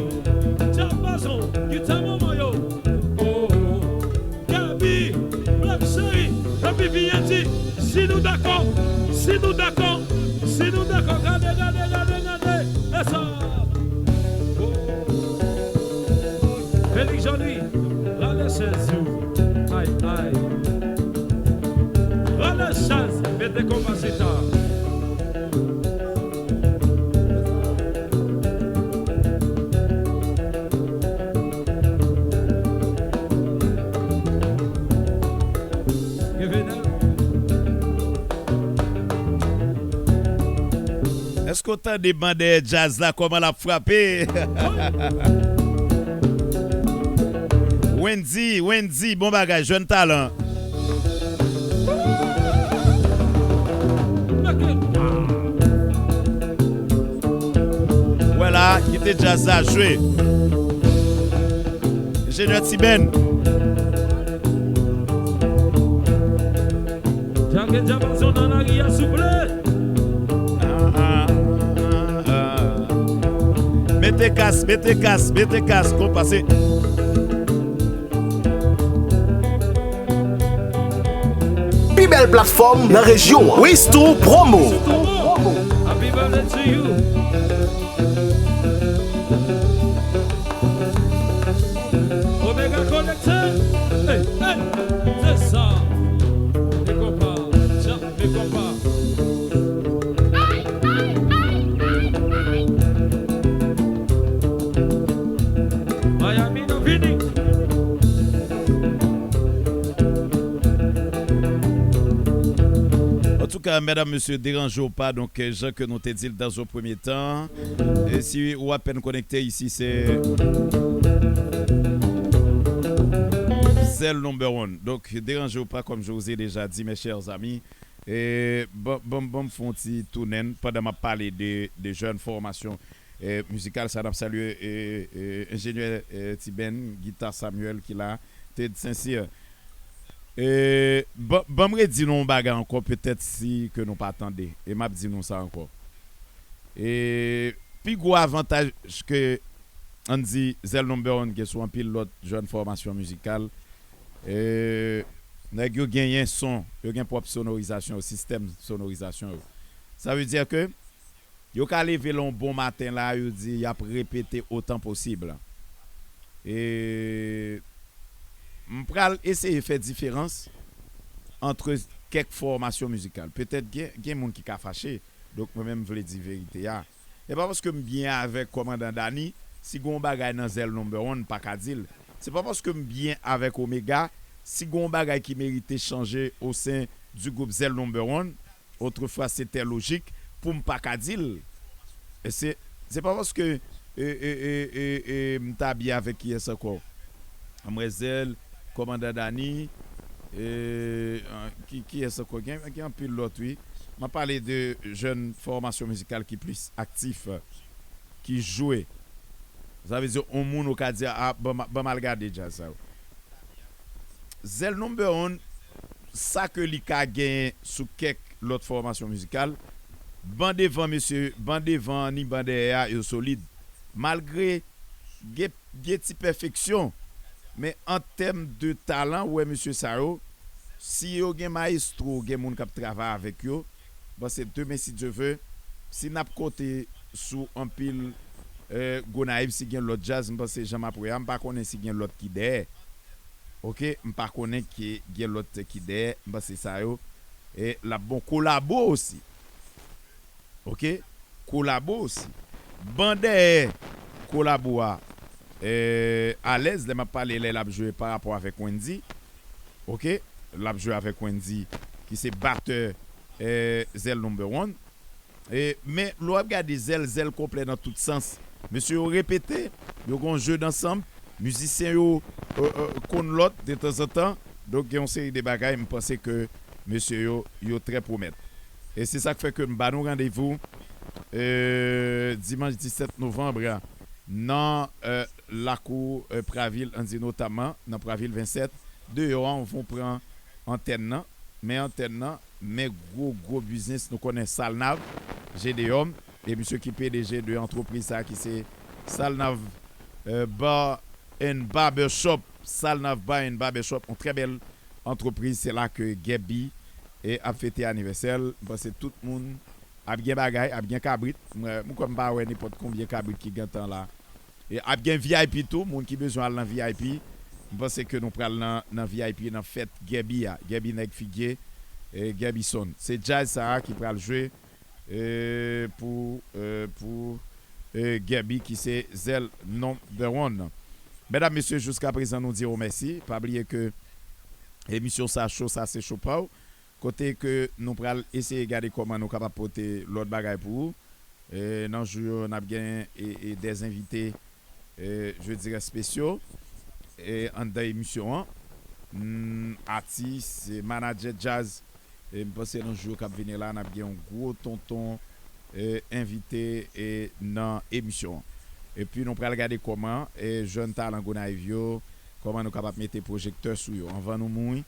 Djabazon, gita manman yo, oh, oh. Gaby, Black Cheri, epi Viyanti, si nou dakò, si nou dakò, si nou dakò, gade, gade, gade, gade, e sa. Oh. Felix Jean Louis, rale chèz yo. Ay, ay. Rale chèz, mete konpa chita. Èske w tande ban dèyè djaz la, kòman l ap frape? Wendy, Wendy, bon bagay, jèn talan. Wè la, kite djaz la jwe. Enjenyè T-Ben. Jake Djabazon nan lari a, souple. Ah, ah, ah, ah. Mete kas, mete kas, mete kas, konpa se. Pi bèl platfòm nan rejyon an. Wisto Promo. Happy birthday to you. Omega konekte. Hey, hey. Se sa. E konpa. Dja, e konpa. Miami, nou vini. Antouka, medam, mesye, deranje w pa. Donk, jan ke nou te di l dans un premier temps, e si ou apèn konekte isi, se Zèl number one. Donk, deranje w pa, comme je vous ai déjà dit, mes chers amis. E, ban, ban, ban m fè yon ti tounen pandan m ap pale de, de jèn fòmasyon, e, mizikal sa. N ap salye, e, e, enjenyè, e, T-Ben, gita Samuel ki la, Ted Saint-Cyr. E, ban, ban m redi nou yon bagay ankò, petèt si ke nou pa tande. E m ap di nou sa ankò. E pi gwo avantaj ke ann di, Zèl Number One gen sou anpil lòt jèn fòmasyon mizikal. E, nèg yo genyen son, yo gen pwòp sonorizasyon yo, sistèm sonorizasyon yo. Sa vle di ke yo ka leve l yon bon maten la, yo di y ap repete otan posib. E m pral eseye fè diferans ant kèk fòmasyon mizikal. Petèt gen, gen moun ki ka fache, donk mwen menm m vle di verite a. Se pa paske m byen avèk kòmandan Dani, si gen yon bagay nan Zèl Number One, m pa ka di l. Se pa paske m byen avèk Omega, si gen yon bagay ki merite chanje au sein du groupe Zèl Number One, autrefois c'était logique, pou m pa ka di l. E se, se pa paske e, e, e, e, e, m ta byen avèk kiyès ankò? Manmzèl, kòmandan Dani, e, an, ki, kiyès ankò? Gen, gen anpil lòt, wi. M ap pale de jèn fòmasyon mizikal ki plis aktif, ki jwe. Sa vle di, yon moun ou ka di, a, ban m, ban m al gade djaz sa yo. Zèl Number One, sa ke li ka genyen sou kèk lòt fòmasyon mizikal, ban devan mesye, ban devan ni ban dèyè a, yo solid. Malgre gen, gen ti pèfeksyon, men an tèm de talan, ou wè mesye sa yo, si yo gen mayestwo, gen moun k ap travay avèk yo, m panse demen, si Dye ve, si n ap konte sou anpil, e, Gonayiv, si gen lòt djaz, m panse jan m ap wè a, m pa konnen si gen lòt ki dèyè. Oke, m pa konnen ki gen lòt ki dèyè, m panse sa yo, e, l ap bon. Kolabo osi. Oke, Kolabo osi. Ban dèyè Kolabo a, e, alèz, lè m ap pale, lè l ap jwe pa rapò avèk Wendy. Oke, l ap jwe avèk Wendy, ki se batè, e, Zèl Number One. E, men lè w ap gade Zèl, Zèl konplè nan tout sans. Mesye yo repete, yo gen yon jeu d'ensemble, mizisyen yo, e, e, konn lòt detanzantan. Donk, gen yon seri de bagay, m panse ke mesye yo, yo trè pwomèt. E se sa k fè ke m ba nou randevou, e, dimanch disèt novanm nan, e, lakou, e, Pravil, ann di notamman nan Pravil vennsèt, deyò a, on von pran antèn nan, men antèn nan, men gwo, gwo biznis, nou konnen Salnav, Gedeon, e misye ki P D G de antrepriz sa ki se Salnav, e, Bar and Barbershop, Salnav Bar and Barbershop, yon trè bèl antrepriz, se la ke Gaby, e, ap fete anivèsè l. M panse tout moun ap gen bagay, ap gen kabrit. Mwen, mwen kwè m pa wè nenpòt konbyen kabrit ki gentan la. E ap gen V I P tou, moun ki bezwen al nan V I P. M panse ke nou pral nan, nan V I P nan fèt Gaby a. Gaby nèg figye, e, Gaby Son. Se djaz sa a ki pral jwe, e, pou, e, pou, e, Gaby ki se Zèl Number One. Medam, mesye, jiska prezan nou di w mèsi. Pa bliye ke emisyon sa cho, sa se cho pa w. Kote ke nou pral eseye gade kòman nou kapab pote lòt bagay pou ou. E, nan jou yo, n ap gen, e, e, des invités, e, je dirais spéciaux, e, anndan emisyon an. Hmm, atis, e, manadjè djaz. E m panse nan jou yo k ap vini la, n ap gen yon gwo tonton, e, envite, e, nan emisyon an. Epi nou pral gade kòman, e, jèn talan Gonayiv yo, kòman nou kapab mete pwojektè sou yo. Anvan nou mouri,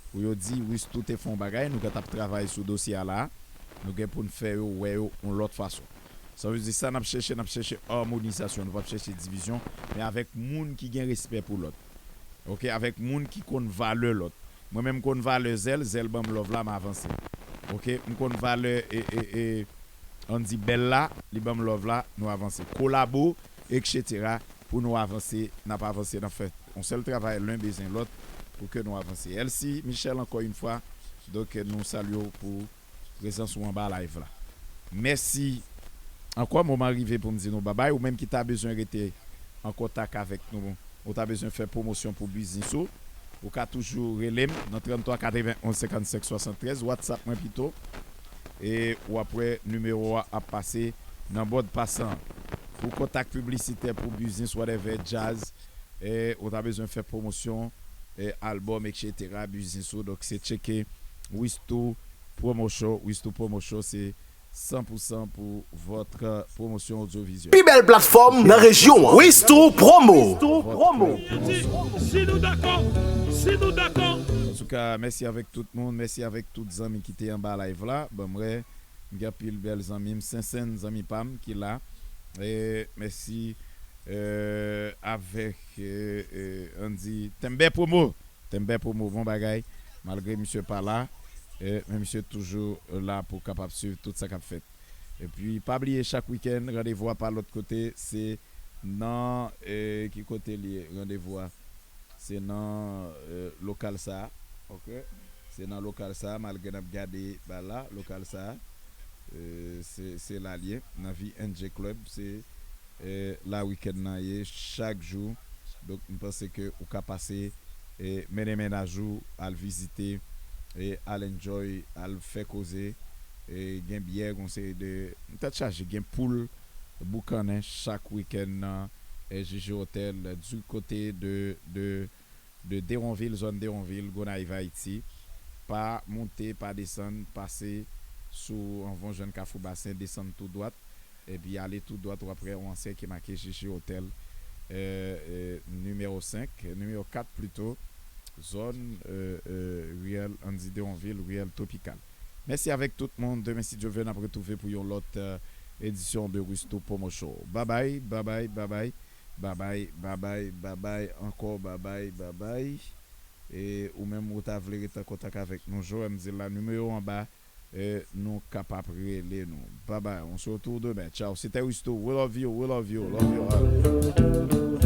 pou yo di, Wistou te fè yon bagay, nou gentan ap travay sou dosye a la. Nou gen pou n fè yo wè yo yon lòt fason. Sa vle di sa n ap chèche, n ap chèche amonizasyon, nou p ap chèche divizyon, men avèk moun ki gen respè pou lòt. Oke, avèk moun ki konn valè lòt. Mwen menm m konn valè Zèl, Zèl ban m love la, m avanse. Oke, m konn valè, e, e, e, ann di Bèl la, li ban m love la, nou avanse. Kolabo, etsetera, pou nou avanse, n ap avanse, n ap fè yon sèl travay, len bezwen lòt, pou ke nou avanse. Elsie Michel, encore une fois, donk, nou salye w pou prezans ou anba live la. Mèsi ankò, moman rive pou m di nou babay. Ou menm ki ta bezwen rete an kontak avèk nou, ou ta bezwen fè pwomosyon pou biznis ou, ou ka toujou rele m nan trannntwa katrevenn onz senkannsenk swasanntrèz, WhatsApp mwen pito, e w ap wè nimewo a ap pase nan bòd pasan. Pou kontak piblisitè, pou biznis, whatever, djaz, e ou ta bezwen fè pwomosyon, e albòm, etsetera, biznis ou, donk se tcheke Wistou Promotion. Wistou Promotion, se san pou san pou votre promotion audiovisuelle. Pi bèl platfòm nan rejyon an. Wistou Promo. Votre promotion. Si nou dakò, si nou dakò. Antouka, mèsi avèk tout moun, mèsi avèk tout zanmi ki te anba live la. Ban m wè, m gen anpil bèl zanmi m, Sensenn, zanmi pa m ki la. E mèsi, euh, avèk, euh, euh, Andy Tembè Promo. Tembè Promo, bon bagay. Malgre misye pa la, euh, men misye toujou la pou kapab swiv tout sa k ap fèt. Epi, pa bliye, chak wikenn, randevou a pa lòt kote, se nan, euh, ki kote li ye, randevou a? Se nan, euh, lokal sa a, ok? Se nan lokal sa a, malgre n ap gade ba la, lokal sa a, euh, se, se la l ye, nan V N J Club, se, euh, la wikenn nan ye, chak jou. Donk, m panse ke ou ka pase, e mennen mennaj ou, al vizite, e al enjoy, al fè koze, e gen byè, gon seri de, tèt chaje, gen poul boukannen chak wikenn nan, e J J Hotel, du côté de, de, de Deronvil, zòn Deronvil, Gonayiv, Ayiti. Pa moute, pa desann, pase sou anvan w jwenn Kafou Basen, desann tou dwat, epi ale tou dwat, w ap wè yon ansyen ki make J J Hotel, euh, euh, nimewo senk, nimewo kat plito, zòn, euh, euh, riyèl Andy Deronvil, riyèl Topikal. Mèsi avèk tout moun. Demen, si Dye vle, n ap retwouve pou yon lòt, euh, edisyon de Risto Promo Show. Babay, babay, babay. Babay, babay, babay, ankò babay, babay. E ou menm ou ta vle ret an kontak avèk nou, Joe M di la, nimewo anba, e nou kapab rele nou. Babay, on se retrouve demain. Ciao, c'était Risto. We love you, we love you, love you all.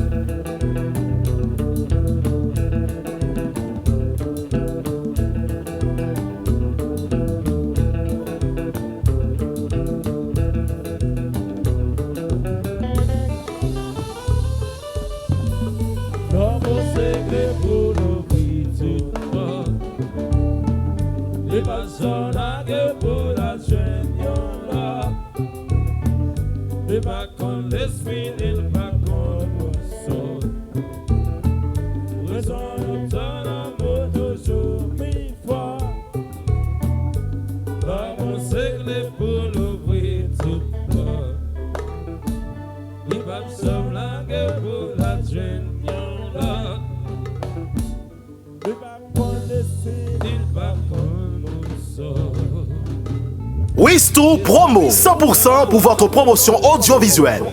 Flanbo segle pou louvri tout pòt. Li pa janm lage pou l al jwenn yon lòt. Li pa konn lespri, li pa konn mouso. Rezon nou tann lanmou toujou pi fò. Lanmou se kle pou louvri tout pòt. Li p ap janm lage pou l al jwenn yon lòt. Li p ap konn lespri, li p ap konn mouso. Wisto Promo, cent pour cent pour votre promotion audiovisuelle.